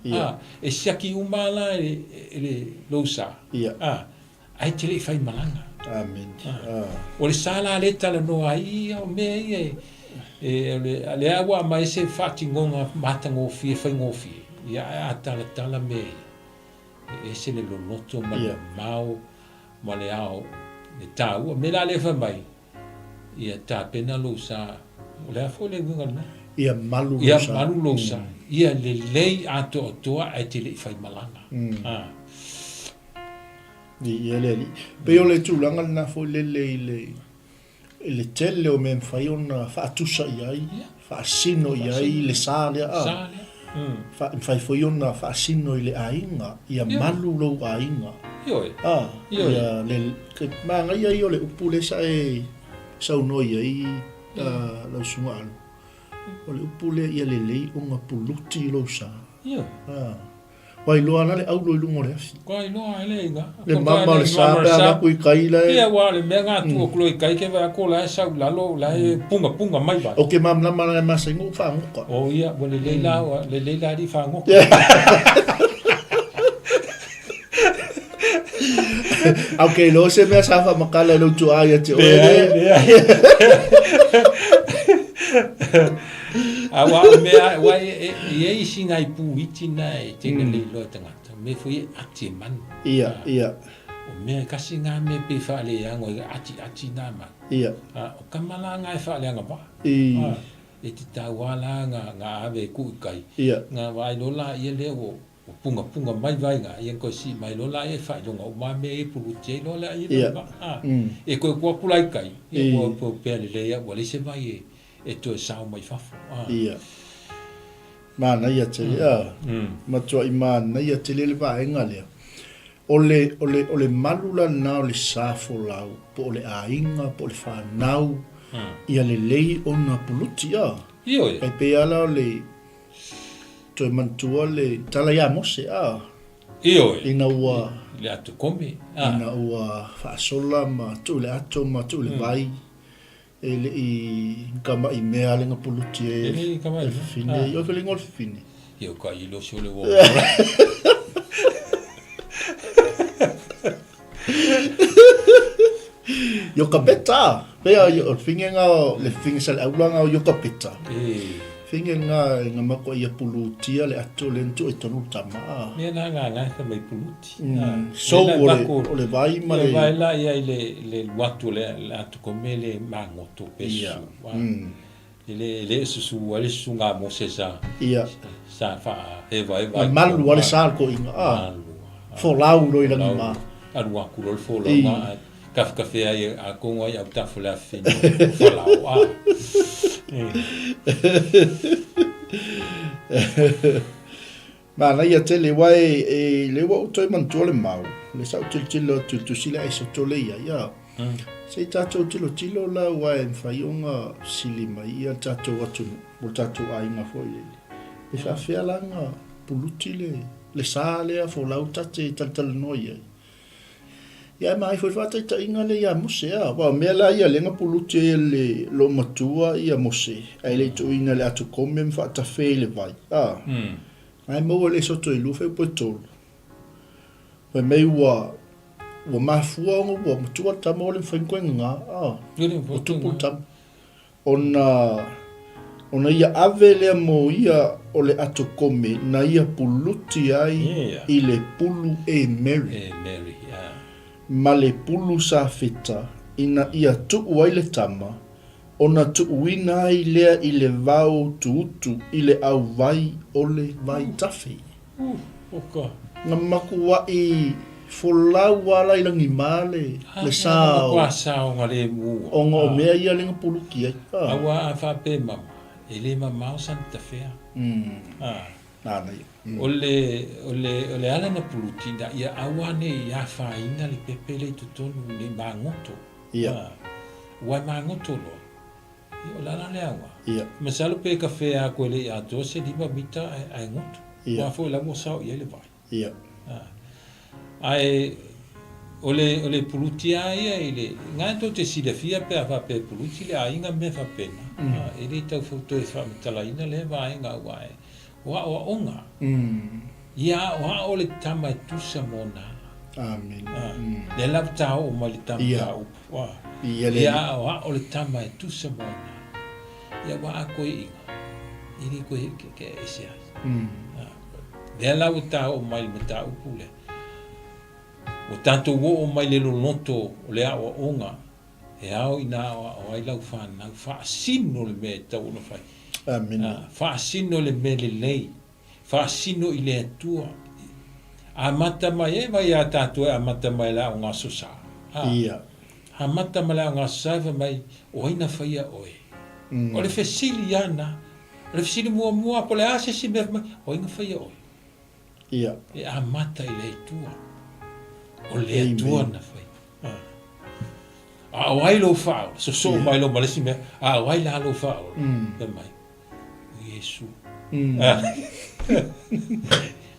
E siaki uma lava la e le lou sa. Ae e te le i fai malaga. Amen. Ah. O le sa la lea e talanoa ai, ia, o mea ia e, e, o le, lea ua aumai se faatinoga matagofie, faigofie, ia, ae a talatala mea ia, e ese le loloto ma le mamao ma le ao, le taua. O le mea la lea e fai mai, ia tapena lou sa, o le a foi le uiga o le mea? Ia malu lou sa. Ia malu lou sa. Ia lelei atoatoa ae te le i fai malaga. Ah. Viia le Alii. Pei o le tulaga lena foi lele i le I le tele o mea e mafai ona faatusa i ai, faasino i ai le sa lea a. Fa, e mafai foi ona faasino i le aiga, ia malu lou aiga. Ioe. A, ia le, ke, manaia ia o le upu lea sa e saunoa i ai lau Susuga Alu. O le upu lea ia lelei ona puluti lou sa. Ioe. A. Ua iloa la le aulo i luga o le afi. Ua iloa e le iga. Le mama o le sa pe a alu atu i kai la e. Ia ua le mea nga tu atu loa i kai ke vaai atu la e sau i lalo la e punga punga mai vai. O ke malamalama la e masani ou faagoka. O ia ua lelei la ua lelei la alii faagoka. Au ke iloa se mea sa faamakala i lou tuaa ia te oe. Leai, leai. Aua o mea, ua e, e, i ai isi nai pū iti na e tele le iloa e tagata, o mea foi e ati e manu. Ia, ia. O mea e kasi ngā mea pe whaaleango e ati ati nā manu. Ia. A, o kama la ngā e whaaleanga waa. I. A, e te tauā la ngā, ngā ave e kui kai. Ia. Ngā wā ilo la ia lea o, o punga punga mai vai ngā, ia koe si mai lo la e whailoga o mā mea e puluti ai loa lea ia Ia. va. A, e koe kua kula i kai, ia kua pua pea le lea, ua leise vai e, e toe sao mai fafo. A. Ia. Manaia tele, a. Matuai manaia tele le vaega lea. O le, o le, o le malu la lena o le sa folau, po o le aiga, po o le fanau, ia lelei ona puluti, a. Ioe. E pei lava la o le, toe manatua le tala ia Mose, a. Ioe. Ina ua. Le ato kome, a. Ina ua faasola ma tuu le ato ma tuu le vai. E le i kamaʻi mea le gapuluti e le fafine. Ioe feliga o le fafine. Ia o ka ilo si o le uo. Iokapeta. Pea o le finge nga le finge sa le aulanga o Iokapeta. Finge nga nga mako ia pulutia le ato le ntu e tonu tama. Mea na nga nga sa mai puluti. So o le o le vai ma le vai la ia i le le luatu le le atu ko me le mangoto pe su. E le le susu a le susu nga mose sa. Ia. Sa fa e vai vai. Malu ale sa ko inga. Folau lo i lagi ma. Alu aku lo le folau ma. Kafekafe ai a kongo ai autafa le afafine o folau. A. Manaia tele aua e le ua ou toe manatua le mau, le sa ou tilotilo atu i le tusi lea Aisoto le i ai, a. Se i tatou tilotilo la aua e mafai ona sili mai ia le tatou atunuu, po o le tatou aiga foi lele. E faafefea la ona puluti le, le sa lea folau ta te talatalanoa i ai. Ia e maai foi le faataitaiga lea ia Mose, a, aua o mea la ia lea na puluti ai e le loomatua ia Mose, ae le i tuuina i le atukome ma faatafe i le vai, a. Na e maua e le soto i lufe po e tolu. Fai mai ua, ua mafua ona ua matua le tama ua le mafai ona toe gagā, a. Ua tupu le tama. Ona, ona ia ave lea mo ia o le ato kome na ia puluti ai i le pulu e Mary, ma le pulu Safeta ina ia tuu ai le tama, ona tuuina ai lea i le vao utuutu i le auwai o le vaitafe. Na makuaʻi folau ala i lagima le le sa o ona o mea ia lea na puluki ai. Aua a faapea mama, e le mamao sana tafea. Nana ia. O le, o le, o le ala na puluki ina ia aua ne i afaina le pepe lea i totonu nei magoto. Ia. Ua e magoto loa. Ia, o le ala lea aua. Ia. Masalo pe kafea aku e le i atoa se lima mita ae, ae goto. Ia. Aua foi la ua sao i ai le vai. Ia. Ae o le, o le puluti lava ia i le, na tou te silafia pe a faapea e puluti le aiga ma mea faapena. E le tau toe faamatalaina lea vaega aua e, o aoaoga. Ia aoao le tama e tusa mona. Amene. Lea la ua ta oo mai le tama mataupu. Ia aoao le tama e tusa mona. Ia ua a koe iga, e le koe ke ese ai. Lea la ua ta oo mai le mataupu lea. Ua tatou oo mai le loloto o le aoaoga E ao ina aoao ai lau fanau, faasino le mea e tatau ona fai. Amene. Faasino le mea lelei, faasino i le Atua. Amata mai e, vai a tatou e amata mai le aoga aso sa. Ia. Amata ma le Aoga Aso Sa fai mai, O ai na faia oe? O le fesili ia na. O le fesili muamua, po o le a se isi mea fai mai, O ai na faia oe? Ia. E amata i le Atua. O le Atua na faia. A o ai lou faaola? Sosoo mai loa ma le isi mea, a o ai la lou faaola? Fai mai, o Iesu.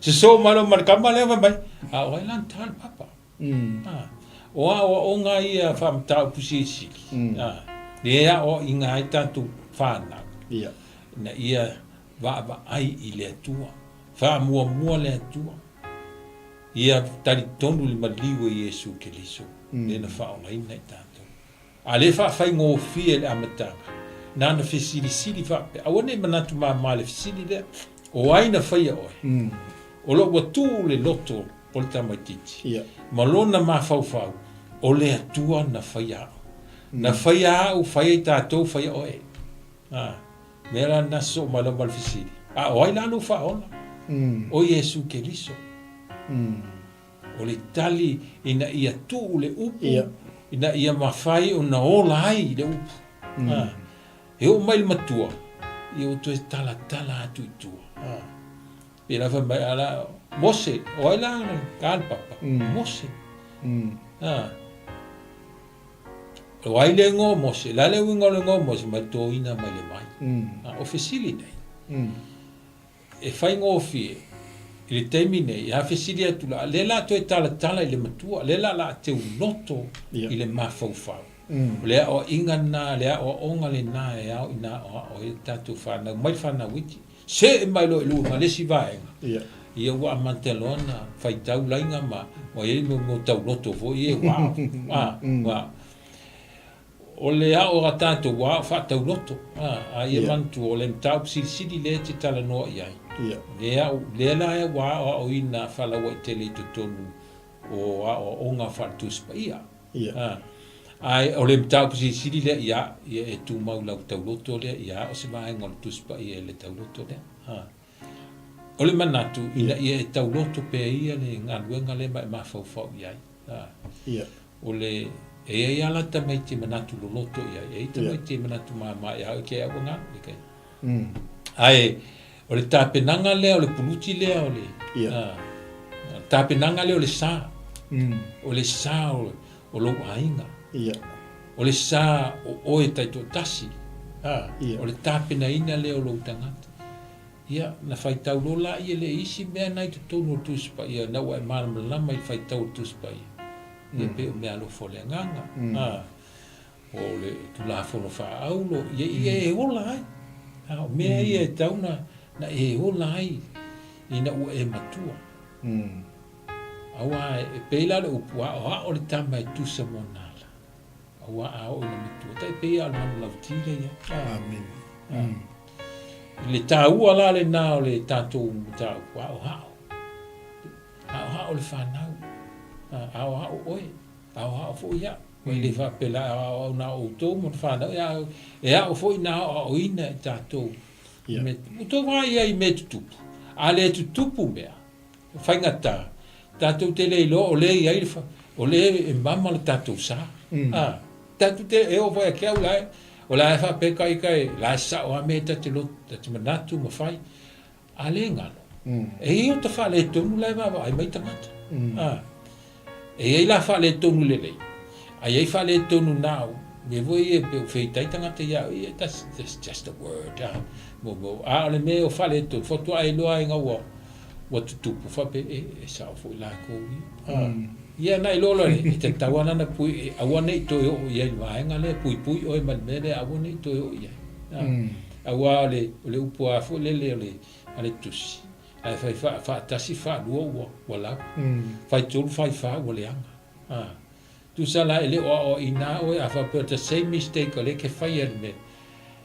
Sosoo mai loa ma le tama lea, fai mai, a o ai la na ta le papa? O aoaoga ia faamataupu silisili, lea e aoaoina ai tatou fanau, ina ia vaavaai i le Atua, faamuamua le Atua. Ia talitonu le maliu e Iesu Keriso, lea na faaolaina i tatou. A le faafaigofie le amataga, na ona fesilisili faapea, aua ne i manatu mama i le fesili lea, O ai na faia oe? O lo ua tuu le loto o le tamaitiiti, ma lona mafaufau, o le Atua na faia au. Na faia au, faia i tatou, faia oe. A, mea la na sosoo mai loa ma le fesili, A o ai la lou faaola? O Iesu Keriso. O le tali ina ia tuu le upu, ina ia mafai ona ola ai le upu. A, e oo mai le matua, ia ua toe talatala atu i tua. A, pēlā fai mai, a la, Mose, o ai la ka le papa? Mose. A, o ai le igoa o Mose? Le a le uiga o le igoa o Mose? Mai tōina mai le vai. A, o fesili nei. E faigofie i le taimi nei, a fesili atu la, lea la toe talatala i le matua, lea la la teuloto i le mafaufau. O le aoaiga lena, le aoaoga lena e ao ina aoao ai tatou fanau mai le fanau iti. See mai loa i luga ma le isi vaega, ia ua amata loa ona faitau laiga ma ua i ai mo tauloto foi ia, wow, wow. O le ao a tatou ua ao faatauloto, a, a ia manatua o le mataupu silisili lea e te talanoa i ai. Lea au, lea la ua aoaoina faalauaitele i totonu o aoaoga faale-Tusi Paia. A, ae o le mataupu silisili lea, ia, ia e tumau i lau tauloto lea, ia o se vaega o le Tusi Paia i le tauloto lea. A. O le manatu, ina ia e tauloto pea ia le galuega lea ma e mafaufau i ai. Ia. O le, e i ai lava la tamaiti e manatu loloto i ai, e i ai tamaiti e manatu māmā i a oe ke au anga, e kai. Ae, o le tapenaga lea, o le puluti lea, o le, a, tapenaga lea o le sa. O le sa o, o lou aiga. Ia. O le sa o oe taitoatasi. A, o le tapenaina lea o lou tagata. Ia, na faitau loa laia le isi mea na i totonu o le Tusi Paia, ina ua e malamalama i le faitau o le Tusi Paia. Ia pei o meaalofa o le agaga, a, o le Tulafono Faaaulo, ia, ia e ola ai. A, o mea ia e tatau na, na e ola ai ina ua e matua. Aua e pei la le upu, aoao le tama e tusa mona ala. Aua a oo ina matua, tai pei lava o le manulauti lea i ai. Amen. I le taua la lena o le tatou mataupu, aoao. Aoao le fanau. Aoao oe. Aoao foi au. Ua le faapea la aoao na o outou ma le fanau, e ao foi na aoaoina i tatou. Ua outou vaai ai i mea e tutupu. A le tutupu mea, faigata, tatou te le iloa o lea e i ai le, o lea e mama le tatou sa. A, tatou te, e oo foi ia te au la e, o la e faapea ta ita e, la e sao lava mea ta te loto, ta te manatu ma fai. A le galo, e i ai ota faaletonu la e vaavaai mai tagata. A, e i ai la faaletonu lelei, a i ai faaletonu na au, mea foi ia pei o feitai tagata ia au, ia that's, that's just a word, a, mo, mo, a o le mea o faaletonu, faatoa e iloa ai ina ua, ua tutupu faapea, e, e sao foi lakou ia. A, ia na iloa loa lea, e tatau lava ona pui, e aua ne i toe oo i ai i le vaega lea, puipui oe mai le mea lea, aua ne i toe oo i ai. A, aua o le, o le upu lava foi lele o le, a le tusi, a e fai faa, faatasi, faalua ua, ua lava. Faitolu, faifa ua leaga. A, tusa la e le o aoaoina oe, a faapea o the same mistake o lea e te faia le mea,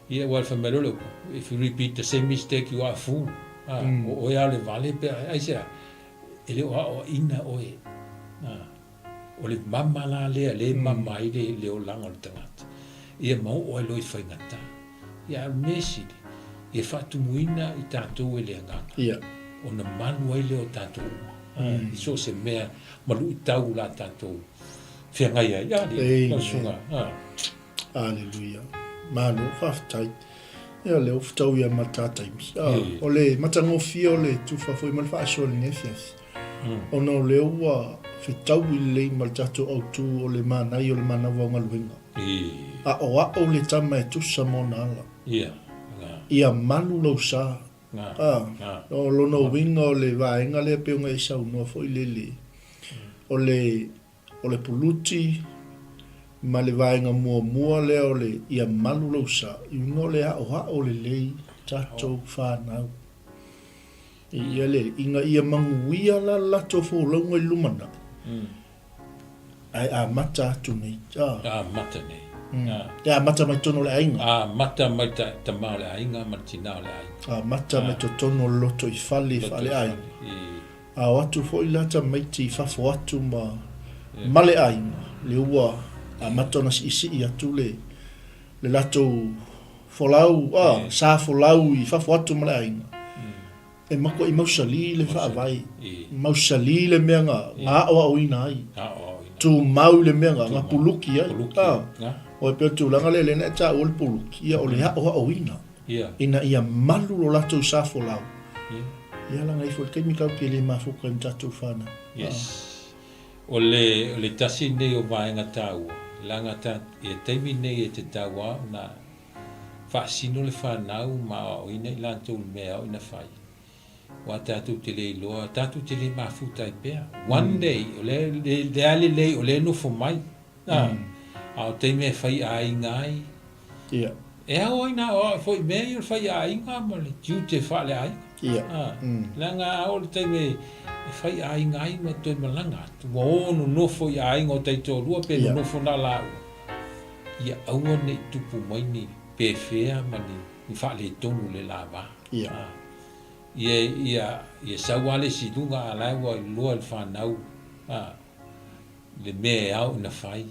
Ia, aua fai mai loa le upu, if you repeat the same mistake you are a fool. A, o oe lava o le vale pe a, aisea? E le o aoaina oe. A, o le mama la lea, lea e mama ai le, le olaga o le tagata. Ia ma oo ai loa i faigata. Ia, a o le mea sili, ia faatumuina i tatou e le agaga. Ia. Ona malu ai lea o tatou uma. A, i so o se mea ma luitau o la tatou. feagai ai. Alii, lau susuga. Aleluia. Malo, faafetai. Ia lea ua fetau ia ma le ta taimi. Ah, o le matagofie o le tufa foi ma le faasoa i lenei afiafi. Ona o lea ua fetaui lelei ma le tatou autu o le manaia o le manava o galuega. Aʻoaʻo le tama e tusa ma ona ala. Ia malu lou sa. Ah, o lona uiga o le vaega lea pei ona e saunoa foi lele, o le O le puluti ma le vaega muamua lea o le ia malu lou sa, i uiga o le aoao lelei tatou fanau. I ia le, ina ia manuia la le latou folauga i le lumanai, ae amata atu nei. Amata nei. E amata mai totonu o le aiga. Amata mai le tama o le aiga ma le tina o le aiga. Amata mai totonu o le lotoifale faale-aiga. A o atu foi la tamaiti i fafo atu ma ma le aiga, le ua amata ona siisii atu le le latou folau, a, sa folau i fafo atu ma le aiga, e matuai mausali le faavae, mausali le mea na na aoaoina ai, tumau i le mea na na puluki ai, a, o e pei o le tulaga lea lea na e taua le puluki, ia o le aoaoina. Ina ia malu lo latou sa folau. Ia laga ifo i le taimi tatou te le mafuta ai ma tatou fanau. Yes. O le, o le tasi lenei o vaega taua, leaga ta, ia taimi nei e tatau lava ona faasino le fanau ma aoaoina i latou i le mea e ao ina fai. Aua tatou te le iloa, tatou te le mafuta ai pea. One day, o le, le, le a lelei o lea e nofo mai. A, a o taimi e fai aiga ai. Ia. E ao ai na aoao foi i mea ia o le fai aiga ma le tiute faaleaiga. Ia. A, leaga a oo i le taimi e fai aiga ai ma toe malaga atu, ua o nonofo i aiga o taitoalua pe nonofo na laua, ia aua ne i tupu mai ni pefea ma ni, ni faaletonu i le la va. Ia. A, ia, ia, ia sau lava le isi i luga a la e ua iloa e le fanau, a, le mea e ao ina fai,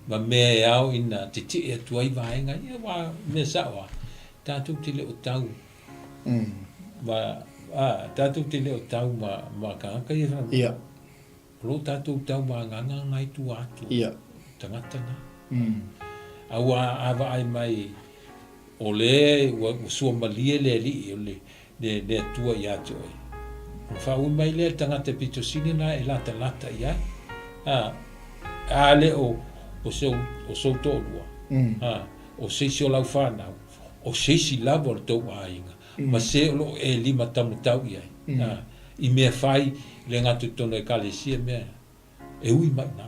ma mea e ao ina tetee atu ai vaega ia, aua mea sao lava, tatou te le o tau ma, a, tatou te le o tau ma, ma tagata ia, Ia. o lo tatou tau ma agaga na i tua atu, Ia. tagata na. Aua a vaai mai O lea ua suamalie le Alii o le, le, le Atua ia te oe. Ona faaui mai lea le tagata pito sili na e latalata i ai. A, a le o, o sou, o sou toalua, a, o se isi o lau fanau, o se isi lava o le tou aiga, ma se o lo o e lima taumatau i ai, a, i mea fai le gata i totonu o Ekalesia mea, e ui mai ina,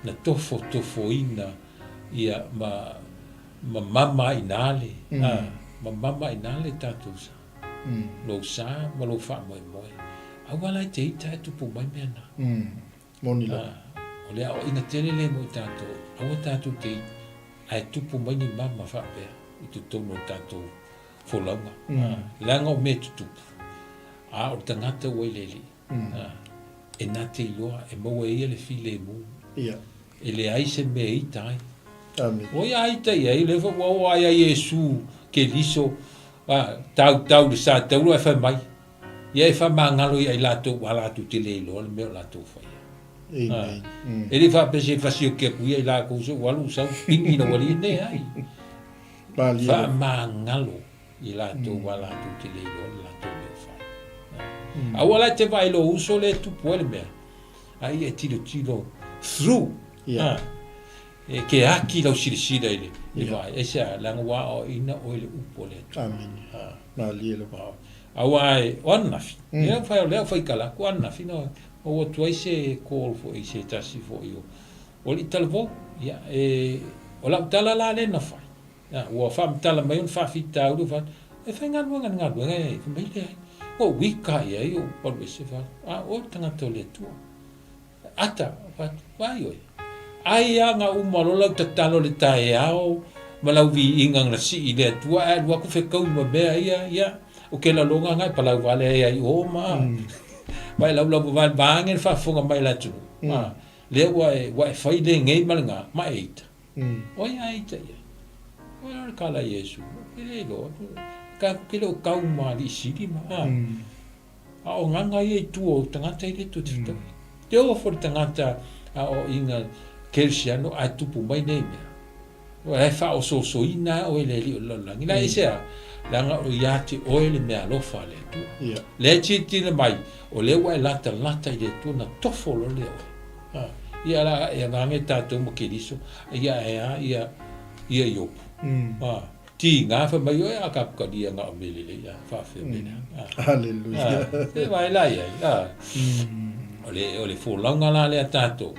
na tofotofoina ia ma, ma mama ina le, a, ma mama ina le tatou sa, lou sa ma lou faamoemoe. Aua la e te ita e tupu mai mea na. Moni lava. O le aoaiga tele lea mo i tatou, aua tatou te ita, ae tupu mai ni mama faapea i totonu o le tatou folauga. Leaga o mea e tutupu, a o le tagata ua i le Alii. E na te iloa, e maua e ia le filemu. Ia. E leai se mea e ita ai. Amen. O ia ita i ai, lea foi ua oo ai a Iesu Keliso, a, tautau i le sa taula ae fai mai, Ia e faamagalo ia i latou ua latou te le iloa le mea o latou faia. Amen. A, e le faapea se fasioki atu ia i lakou se ua alu sau pigi lau alii, leai. Faamagalo. I latou ua latou te le iloa le latou mea o fai. Aua la e te vaai i lou uso lea e tupu ai le mea, a ia e tilotilo through. Yeah. E ke aki lau silasila i le, le vaai. Aisea, leaga ua aoaoina oe i le upu a le Atua. Amene. Malie lava. Aua e, o ananafi, lea ua fai, lea ua faitala atu, o ananafi na maua atu ai se call foi i se tasi foi o, o alii talavou. Ia, e, o lau tala la lea na fai, Ua faamatala mai ona faafitauli o fai, e faigaluega i le galuega e fai mai, leai, ua ou ika i ai ou palu ese fai, a oe le tagata o le Atua. Ata, fai atu, vaai oe, ai a na uma loa lau tatalo i le taeao ma lau viiga na sii i le Atua ae alu atu fetaui ma mea ia, ia, o ke laloga na e palau vale ai ai o ma, ma e laulau vale vaeane le faafofoga mai a le atunuu, a, lea ua e, ua e fai lenei ma lena, ma e ita. O ai a ita i ai? O ai le kala Iesu? E le iloa. Ka ke le o kau ma alii sili ma a. A o gaga ia i tua o tagata i le toe te fetaui. Te oo foi le tagata a o inga Kerisiano ae tupu mai nei mea. O la e faaosoosoina lava oe e le Alii o le lalolagi. La aisea? Leaga o ia te oe le meaalofa a le Atua. Ia. Lea e tilotilo mai, o lea ua e latalata i le Atua na tofo loa lea oe. Ia la e avage tatou ma Keriso, ia ae a ia ia Iopu. Tiga fai mai oe a kapukalia na o mea lelei a faafefea mea leaga. Hallelujah. Se vaai la i ai. O le o le folauga la lea a tatou,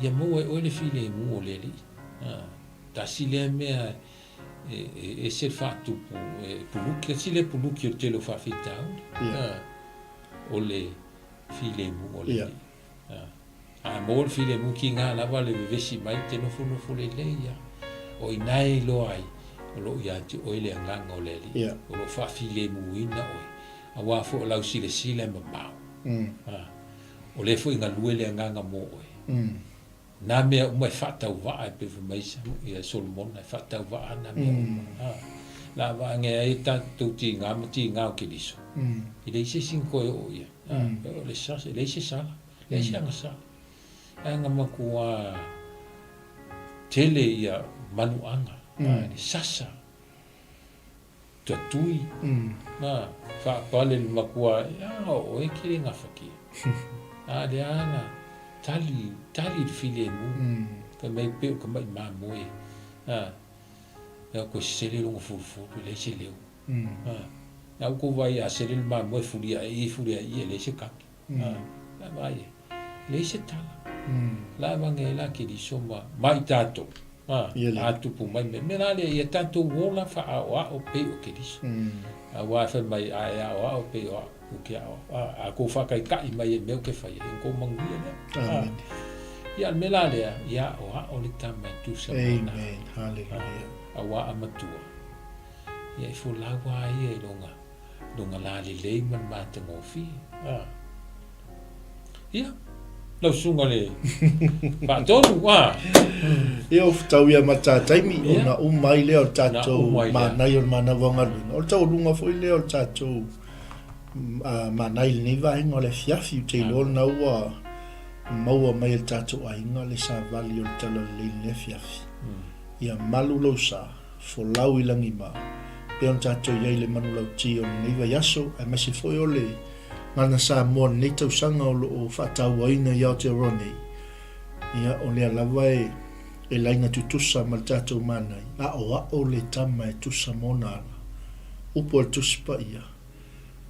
ia maua e oe le filemu o le Alii. Tasi lea mea e e ese le faatupu e puluki, tasi lea puluki o le tele o faafitauli. O le filemu o le Alii. A maua le filemu tiga lava le vevesi mai te nofonofo lelei a. O i ina e iloa ai o lo o ia te oe le agaga o le Alii, o lo o faafilemuina oe, aua foi o lau silasila e mamao. O lea foi e galue le agaga mo oe. Nā mea uma e faatauvaa e pei fai mai ia Solomona, e faatauvaa nā mea uma. La vaage ai e tatou tiga ma tiga o Keriso, e leai se isi na toe oo i ai. O le sasa, e leai se sala, leai se agasala. Ae na matua tele ia manuaga, le sasa, tatui, faapale le matua, a o oe ke le gafatia. A lea na tali, tali le filemu, fai mai pei o ka maʻi mamoe, a koe sele lona fulufulu, e leai se leo. A ua tou vaai a sele le mamoe fuli ae i fuli ae i e leai se kaki. A vaai ai. Leai se tala. La e vage ai la Keriso ma ma i tatou. A tupu mai me mea la lea ia tatou ola faaaoao pei o Keriso. Aua e fai mai a e aoao pei o au ou te aoao. A tou faataitai mai e mea ou te faia, ia ona tou manuia lea. Ia o le mea la lea, ia aoao le tama e tusa ma ona. Amen. Hallelujah. Aua a matua. Ia e folau lava ia i lona, lona lalelei ma le matagofie. A. Ia, lau susuga le Faatonu, a. Ia, o fetau ia ma ta taimi, ona uma ai lea o le tatou manai o le manawa o galuega. O le taualuga foi lea o le tatou manai i lenei vaega o le afiafi, ou te iloa lena ua maua mai e le tatou aiga le savali o le talalelei i lenei afiafi. Ia malu lou sa. Folau i lagi ma pei ona tatou i ai i le manulauti o lenei vaiaso aemaise foi o le Gana Samoa lenei tausaga o lo o faatauaina i Aotearoa nei. Ia, o lea lava e, e laina tutusa ma le tatou manai, aoao le tama e tusa ma ona ala. Upu a le Tusi Paia,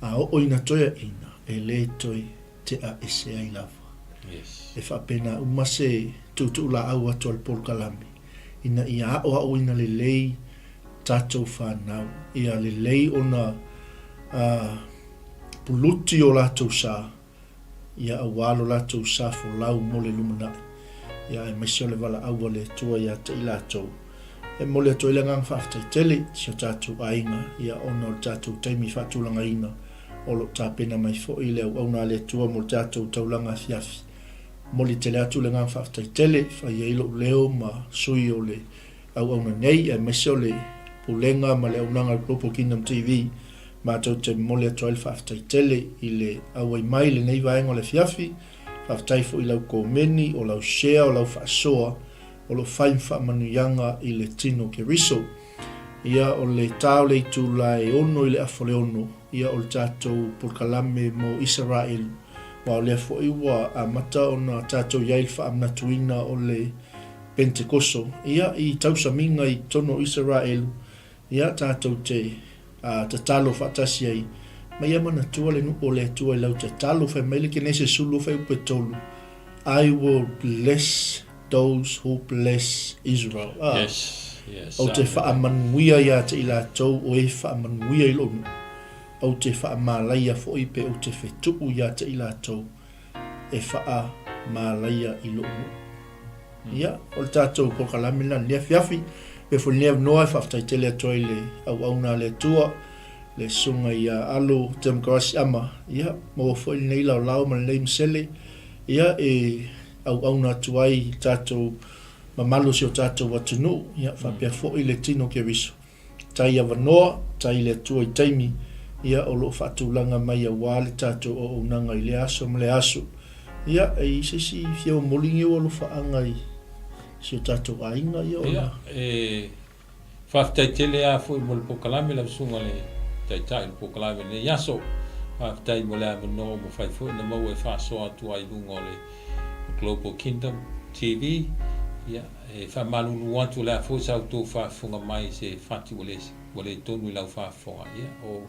A oo ina toeaina, e le toe tea ese ai lava. Yes. E faapena uma se tuutuulaau atu a le polokalame ina ia aoaoina lelei tatou fanau, ia lelei ona puluti o latou sa, ia aua lo latou sa folau mo le lumanai, ia aemaise o le valaau a le Atua ia te i latou. E momoli atu ai le agaga faafetai tele i si o tatou aiga, ia ona o le tatou taimi faatulagaina o lo o tapena mai foi le auauna a le Atua mo le tatou taulaga afiafi. Momoli tele atu le agaga faafetai tele e fai ai lou leo ma sui o le auauna nei aemaise o le Pulega ma le Auaunaga a le Global Kingdom TV. Matou te momoli atu ai le faafetai tele i le auai mai i lenei vaega o le afiafi. Faafetai foi i lau komeni, o lau share, o lau faasoa o lo o fai ma faamanuiaga i le tino Keriso. Ia, o le ta o le itula e ono i le afa o le ono, ia o le tatou polokalame mo Isaraelu, aua o lea foi ua amata ona tatou i ai i le faamanatuina o le Pentekoso, ia, i tausamiga i totonu o Isaraelu, ia, tatou te tatalo faatasi ai, ma ia manatua le nuu o le Atua i lau tatalo, fai mai le Kenese 12 fuaiupu e 3, I will bless those who bless Israel. Ah, yes, yes, ou te faamanuia ia te i latou o e faamanuia i lou nuu. Ou te faamalaia foi pe ou te fetuu ia te i latou e faamalaia i lou nuu. Ia, o le tatou polokalame lena i lenei afiafi. Avea foi lenei avanoa e faafetai tele atu ai i le auauna a le Atua, le Susuga ia Alo Demkarasi Ama, ia, maua foi lenei laolao ma lenei masele, ia, e auauna atu ai i tatou mamalu o si o tatou atunuu, ia, faapea foi le tino Keriso. Tai avanoa, tai le Atua i taimi, ia, o lo o faatulaga mai aua le tatou auaunaga i lea aso ma lea aso. Ia, e i ai se isi fia momoli ni ou alofaaga i. si o tatou aiga ia ona. Ia, e faafetai tele lava foi mo le polokalame lau susuga i le Taitai o le polokalame i lenei aso. Faafetai mo le avanoa ua mafai foi ona maua e faasoa atu ai i luga o le Global Kingdom TV. Ia, e faamalulu atu o le a foi sa outou faafofoga mai i se fati ua le, ua le tonu i lau faafofoga. Ia, o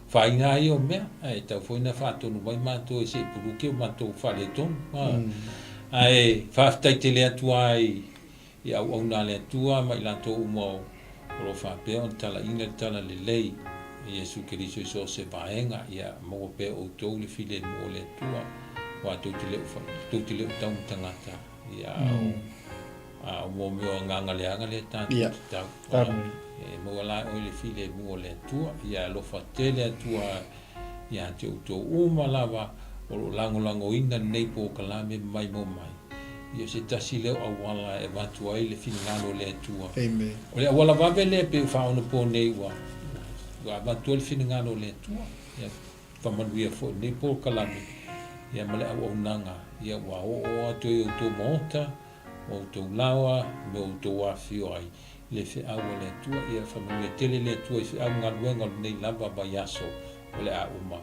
faiga lava ia o mea, ae tatau foi ona faatonu mai matou e se i puluki o matou faaletonu. Ae faafetai tele atu lava i i auauna a le Atua ma i latou uma o lo o faapea ona talaina le Tala Lelei a Iesu Keriso i so o se vaega, ia maua pea e outou le filemu o le Atua, aua tou te le o, tou te le o tau ma tagata, ia, a o, a o mo mea o agaga leaga lea tatou te tau. E maua la e oe le filemu o le Atua, ia alofa tele Atua ia te outou uma lava o lo o lagolagoina lenei polokalame mai mo mai. Ia o se tasi lea o auala e avatu ai le finagalo o le Atua. Amen. O le auala vave lea pei o faaonaponei ua ua avatu ai le finagalo o le Atua. Ia faamanuia foi lenei polokalame ia ma le auaunaga ia ua oooo atu ai i outou maota, o outou laoa me outou afifio ai i le feau a le Atua. Ia faamanuia tele le Atua i feau galuega o lenei lava vaiaso o le a uma.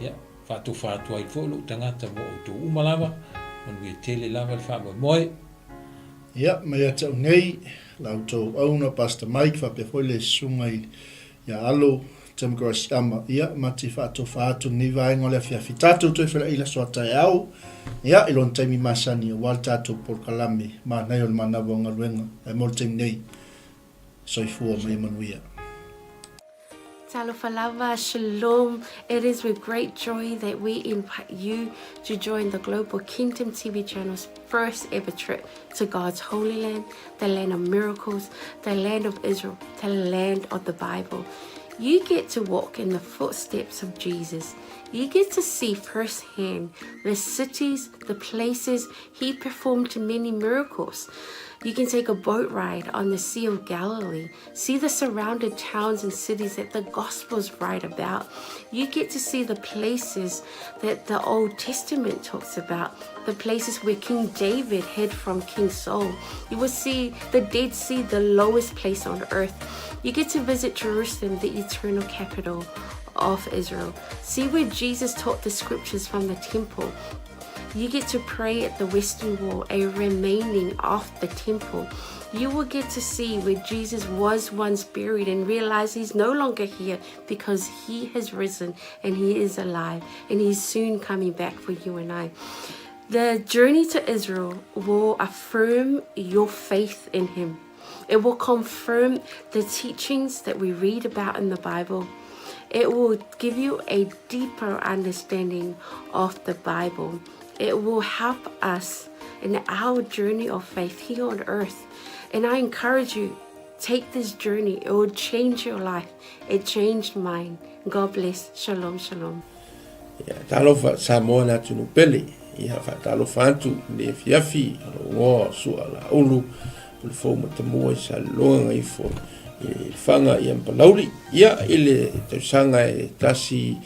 Ia, faatofa atu ai foi lou tagata mo outou uma lava, manuia tele lava le faamoemoe. Ia, mai ia te au nei, la outou auauna Pastor Mike faapea foi le susuga i ia Alo Tim Grossiama. Ia, ma te faatofa atu lenei vaega o le afiafi. Tatou toe fela'i i le aso a taeao, ia, i lona taimi masani aua le tatou polokalame manaia o le manava o galuega. Ae mo le taimi nei, soifua ma ia manuia. Talofa lava, shalom. It is with great joy that we invite you to join the Global Kingdom TV channel's first ever trip to God's Holy Land, the land of miracles, the land of Israel, the land of the Bible. You get to walk in the footsteps of Jesus. You get to see firsthand the cities, the places he performed many miracles. You can take a boat ride on the Sea of Galilee, see the surrounded towns and cities that the Gospels write about. You get to see the places that the Old Testament talks about, the places where King David hid from King Saul. You will see the Dead Sea, the lowest place on earth. You get to visit Jerusalem, the eternal capital of Israel. See where Jesus taught the scriptures from the temple. You get to pray at the Western Wall, a remaining of the temple. You will get to see where Jesus was once buried and realize he's no longer here because he has risen and he is alive and he's soon coming back for you and I. The journey to Israel will affirm your faith in him. It will confirm the teachings that we read about in the Bible. It will give you a deeper understanding of the Bible. It will help us in our journey of faith here on earth. And I encourage you, take this journey. It will change your life. It changed mine. God bless. Shalom, shalom. Ia, talofa Samoa le atunuu pele. Ia, faatalofa atu i le afiafi o lou igoa o Sua Laulu, o le fou matamua i Saleloga Gagaifo i le Faga ia ma Palauli. Ia, i le tausaga e tasi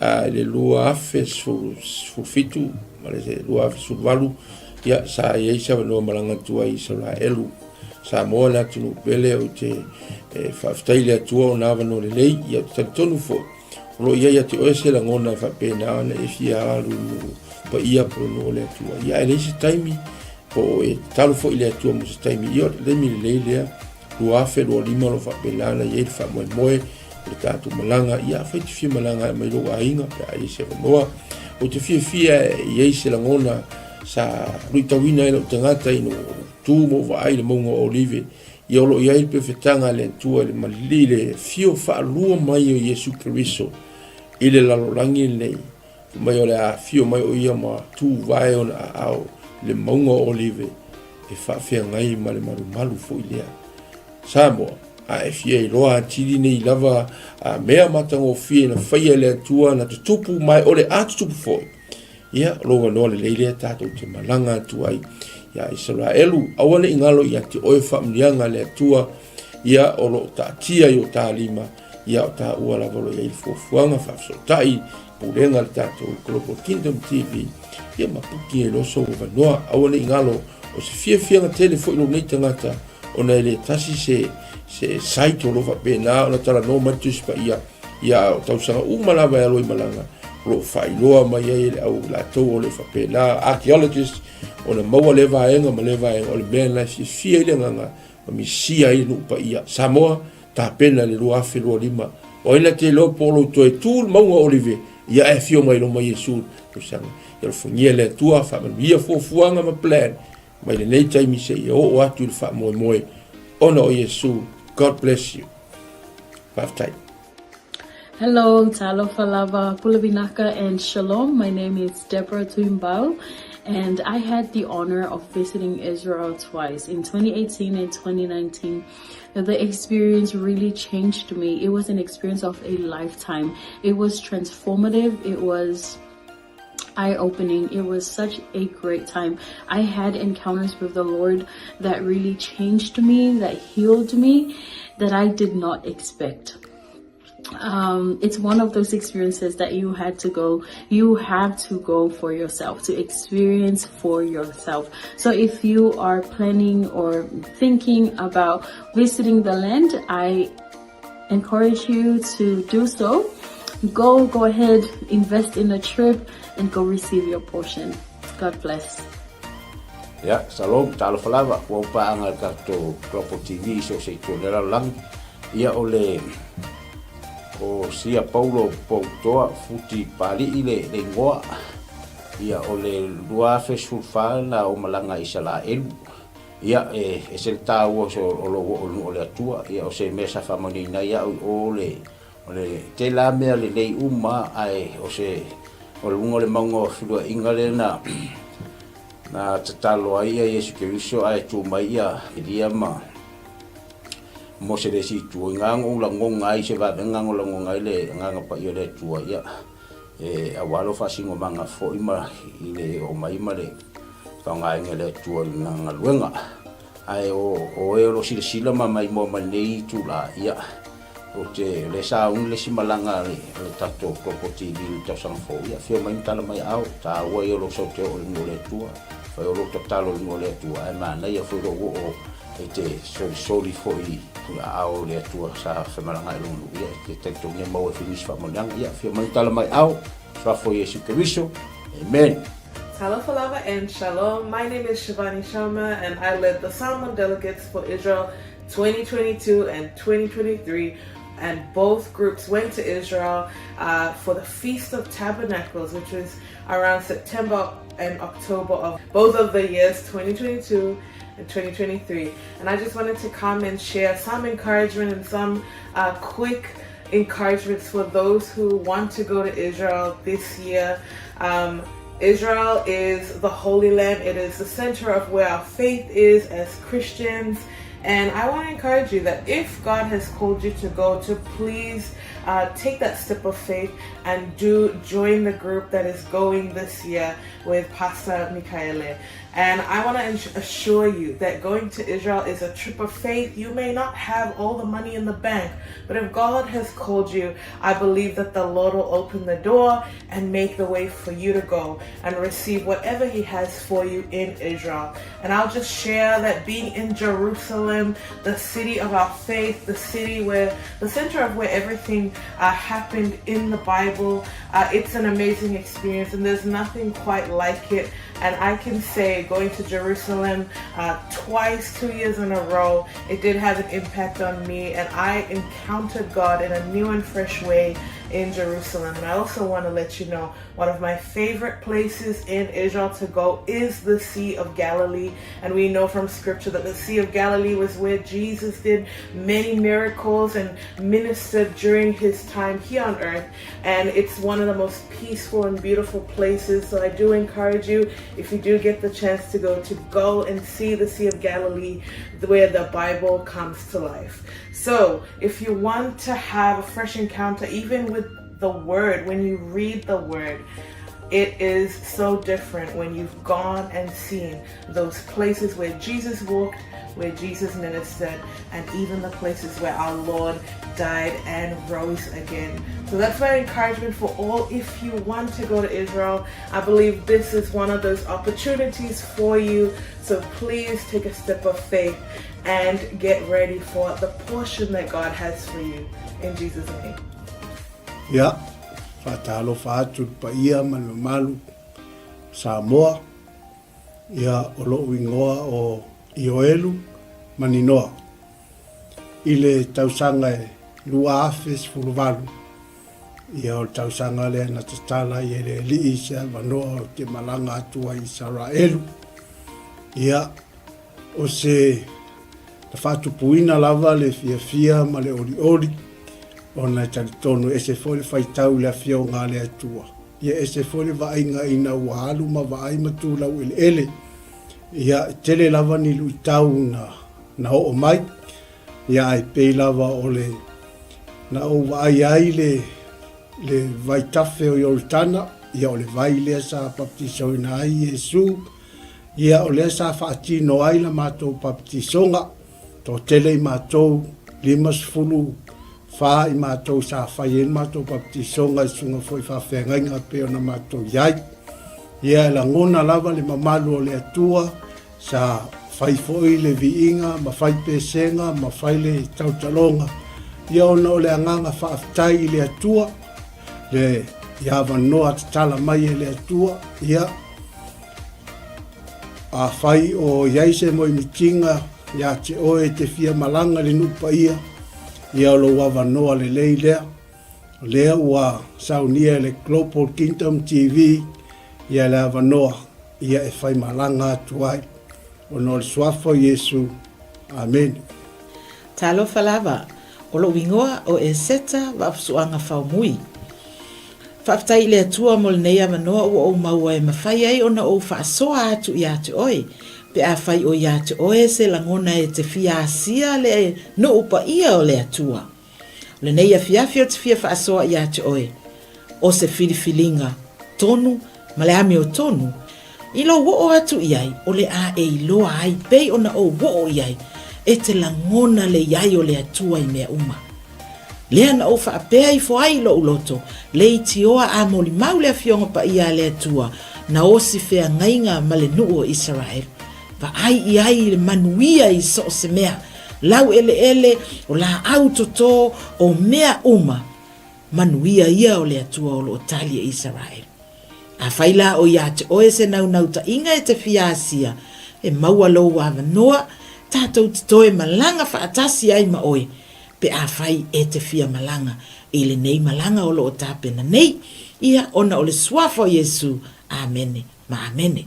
i le 2017 ma le 2018, ia, sa i ai se avanoa malaga atu ai i Isaraelu. Samoa le atunuu pele, ou te faafetai i le Atua ona avanoa lelei, ia, ou te talitonu foi, O lo o i ai ia te oe se lagona e faapena ona e fia alu i nuu paia po o nuu o le Atua. Ia, ae leai se taimi, po o e tatalo foi i le Atua mo se taimi. Ia, o le taimi lelei lea, 2025 o lo o faapena ona i ai le faamoemoe o le tatou malaga. Ia, afai e te fia malaga mai lou aiga pe a i ai se avanoa. Ou te fiafia e i ai se lagona sa luitauina ai lou tagata ina ua ou tu ma ou vaai i le mauga o Olive Ia o lo o i ai le pefetaga a le Atua i le malili i le afio faalua mai o Iesu Keriso i le lalolagi lenei, fai mai o le a afio mai o ia ma tuvae ona aao i le mauga o Olive e faafeagai ma le malumalu foi lea. Samoa, a e fia iloa atili nei lava a mea matagofie na faia e le Atua na tutupu mai o le a tutupu foi, Ia, o lou avanoa lelei lea tatou te malaga atu ai ia Isaraelu. Aua ne i galo ia te oe faamanuiaga a le Atua, ia o lo o taatia i o ta lima, ia o taua lava o lo o i ai le fuafuaga faafesootai, pulega a le tatou Global Kingdom TV, ia ma puki ai loa sou avanoa. Aua ne i galo. O se fiafiaga tele foi lou nei tagata ona e le tasi se se site o lo o faapena ona talanoa mai le Tusi Paia, ia a o tausaga uma lava e alo ai malaga o lo o faailoa mai ai e le au latou o lo o faapena archaeologists ona maua lea vaega ma lea vaega o le mea lena e fiafia ai le agaga ma misia ai le nuu paia Samoa tapena i le 2025. O ai na te iloa po o lou toe tu le mauga o Olive, ia ae afio mai loma Iesu tausaga. Ia alofagia e le Atua, faamanuia fuafuaga ma plan mai lenei taimi seia oo atu i le faamoemoe ona o Iesu. God bless you. Faafetai. Hello, talofa lava, pulavinaka and shalom. My name is Deborah Tuimbau and I had the honor of visiting Israel twice in 2018 and 2019. The experience really changed me. It was an experience of a lifetime. It was transformative. It was eye-opening. It was such a great time. I had encounters with the Lord that really changed me, that healed me, that I did not expect. It's one of those experiences that you had to go, you have to go for yourself, to experience for yourself. So if you are planning or thinking about visiting the land, I encourage you to do so. Go, go ahead, invest in a trip and go receive your portion. God bless. Ia, shalom, talofa lava, ua ou paaga i le tatou Global TV i so o se itu o le lalolagi. Ia, o le, o sia Paulo Poutoa Futi Pali'i le, le igoa. Ia, o le 2014 na ou malaga i Isalaelu. Ia, e ese le taua o se, o lou oo i le nuu o le Atua. Ia, o se mea sa faamanuiaina ai au i o le, O le tela mea lelei uma ae o se o luga o le mauga o feluaiga lea na na tatalo ai ia Iesu Keriso ae tu mai ia Elia ma Mose le isi itu. I ngā ou lagoga ai se vavega o lagoga ai le Agaga Paia o le Atua ia e aua lou faasinomaga foi ma i le oo mai ma le faaaogaina e le Atua i lana galuega. Ae o o e o lo o silasila ma maimoa mai lenei itula, ia, ou te, o lea sa uni le isi malaga a le, a le tatou Global TV i le tausaga fou, ia, afio mai ma tala mai aao, taua ia o lou sau te oo i le nuu o le Atua, fai o lou tatalo i le nuu o le Atua, ae manaia foi lou oo e te solisoli foi i aao o le Atua sa femalaga ai lou nuu, ia, e te talitonu e maua ai foi nisi faamanuiaga, ia, afio mai ma tala mai aao, Suafa o Iesu Keriso, Amen. Talofa lava and shalom. My name is Shivani Sharma and I led the Samoan delegates for Israel 2022 and 2023 and both groups went to Israel uh, for the Feast of Tabernacles, which was around September and October of both of the years 2022 and 2023. And I just wanted to come and share some encouragement and some uh, quick encouragements for those who want to go to Israel this year. Um, Israel is the Holy Land. It is the center of where our faith is as Christians. And I want to encourage you that if God has called you to go, to please uh, take that step of faith and do join the group that is going this year with Pastor Mikaele. And I want to assure you that going to Israel is a trip of faith. You may not have all the money in the bank, but if God has called you, I believe that the Lord will open the door and make the way for you to go and receive whatever He has for you in Israel. And I'll just share that being in Jerusalem, the city of our faith, the city where the center of where everything uh, happened in the Bible, uh, it's an amazing experience, and there's nothing quite like it. And I can say going to Jerusalem uh, twice, two years in a row, it did have an impact on me, and I encountered God in a new and fresh way in Jerusalem. And I also want to let you know one of my favorite places in Israel to go is the Sea of Galilee. And we know from scripture that the Sea of Galilee was where Jesus did many miracles and ministered during his time here on earth. And it's one of the most peaceful and beautiful places. So I do encourage you, if you do get the chance to go, to go and see the Sea of Galilee where the Bible comes to life. So if you want to have a fresh encounter, even with the Word, when you read the Word, It is so different when you've gone and seen those places where Jesus walked, where Jesus ministered, and even the places where our Lord died and rose again. So that's my encouragement for all. If you want to go to Israel, I believe this is one of those opportunities for you. So please take a step of faith and get ready for the portion that God has for you. In Jesus' name. Ia, faatalofa atu i le paia ma le mamalu o Samoa. Ia, o lo'u igoa o Ioelu Maninoa. I le tausaga e 2018, ia o le tausaga lea na tatala ai e le Alii se avanoa ou te malaga atu ai i Isaraelu. Ia, O se na faatupuina lava le fiafia ma le olioli, ona e talitonu e ese foi le faitau i le Afioga a le Atua, ia ese foi le vaaiga ina ua alu ma vaai ma tu laueleele. Ia, e tele lava ni luitau na, na oo mai, ia ae pei lava o le na ou vaai ai le, le vaitafe o Ioritana, ia o le vai lea sa baptisoina ai Iesu, Ia, o lea sa faatino ai la matou papatisoga, toatele i matou, 54 i matou sa fai ai le matou papatisoga i susuga foi i faafeagaiga e pei ona matou i ai. Ia, e lagona lava le mamalu o le Atua, sa fai foi le viiga ma fai pesega ma fai le tautaloga, ia ona o le agaga faafetai i le Atua, le i avanoa tatala mai e le Atua, ia, Afai o i ai se moemitiga ia te oe e te fia malaga i le nuu paia, ia o lou avanoa lelei lea. O lea ua saunia e le Global Kingdom TV ia le avanoa ia e fai malaga atu ai. Ona o le Suafa o Iesu. Amene. Talofa lava, o lou igoa o Eseta Vaafusuaga Faumui. Faafetai i le Atua mo lenei avanoa ua ou maua e mafai ai ona ou faasoa atu ia te oe, pe afai o ia te oe se lagona e te fia asia le nuu paia o le Atua. O lenei afiafi ou te fia faasoa ia te oe, o se filifiliga tonu ma le amiotonu, I lou oo atu i ai, o le a e iloa ai pei ona ou oo i ai, e te lagona le i ai o le Atua i mea uma. Lea na ou faapea ifo ai i lou loto, leitioa a molimau le Afioga Paia a le Atua, na osi feagaiga ma le nuu o Isaraelu. Vaai i ai i le manuia i so o se mea, lau eleele, o laau toto, o mea uma, manuia ia o le Atua o lo o tali e Isaraelu. Afai la o ia te oe se naunautai-ga e te fia asia, e maua lou avanoa, tatou te toe malaga faatasi ai ma oe, pe afai e te fia malaga i lenei malaga o lo o tapena nei, ia ona o le Suafa o Iesu. Amene ma amene.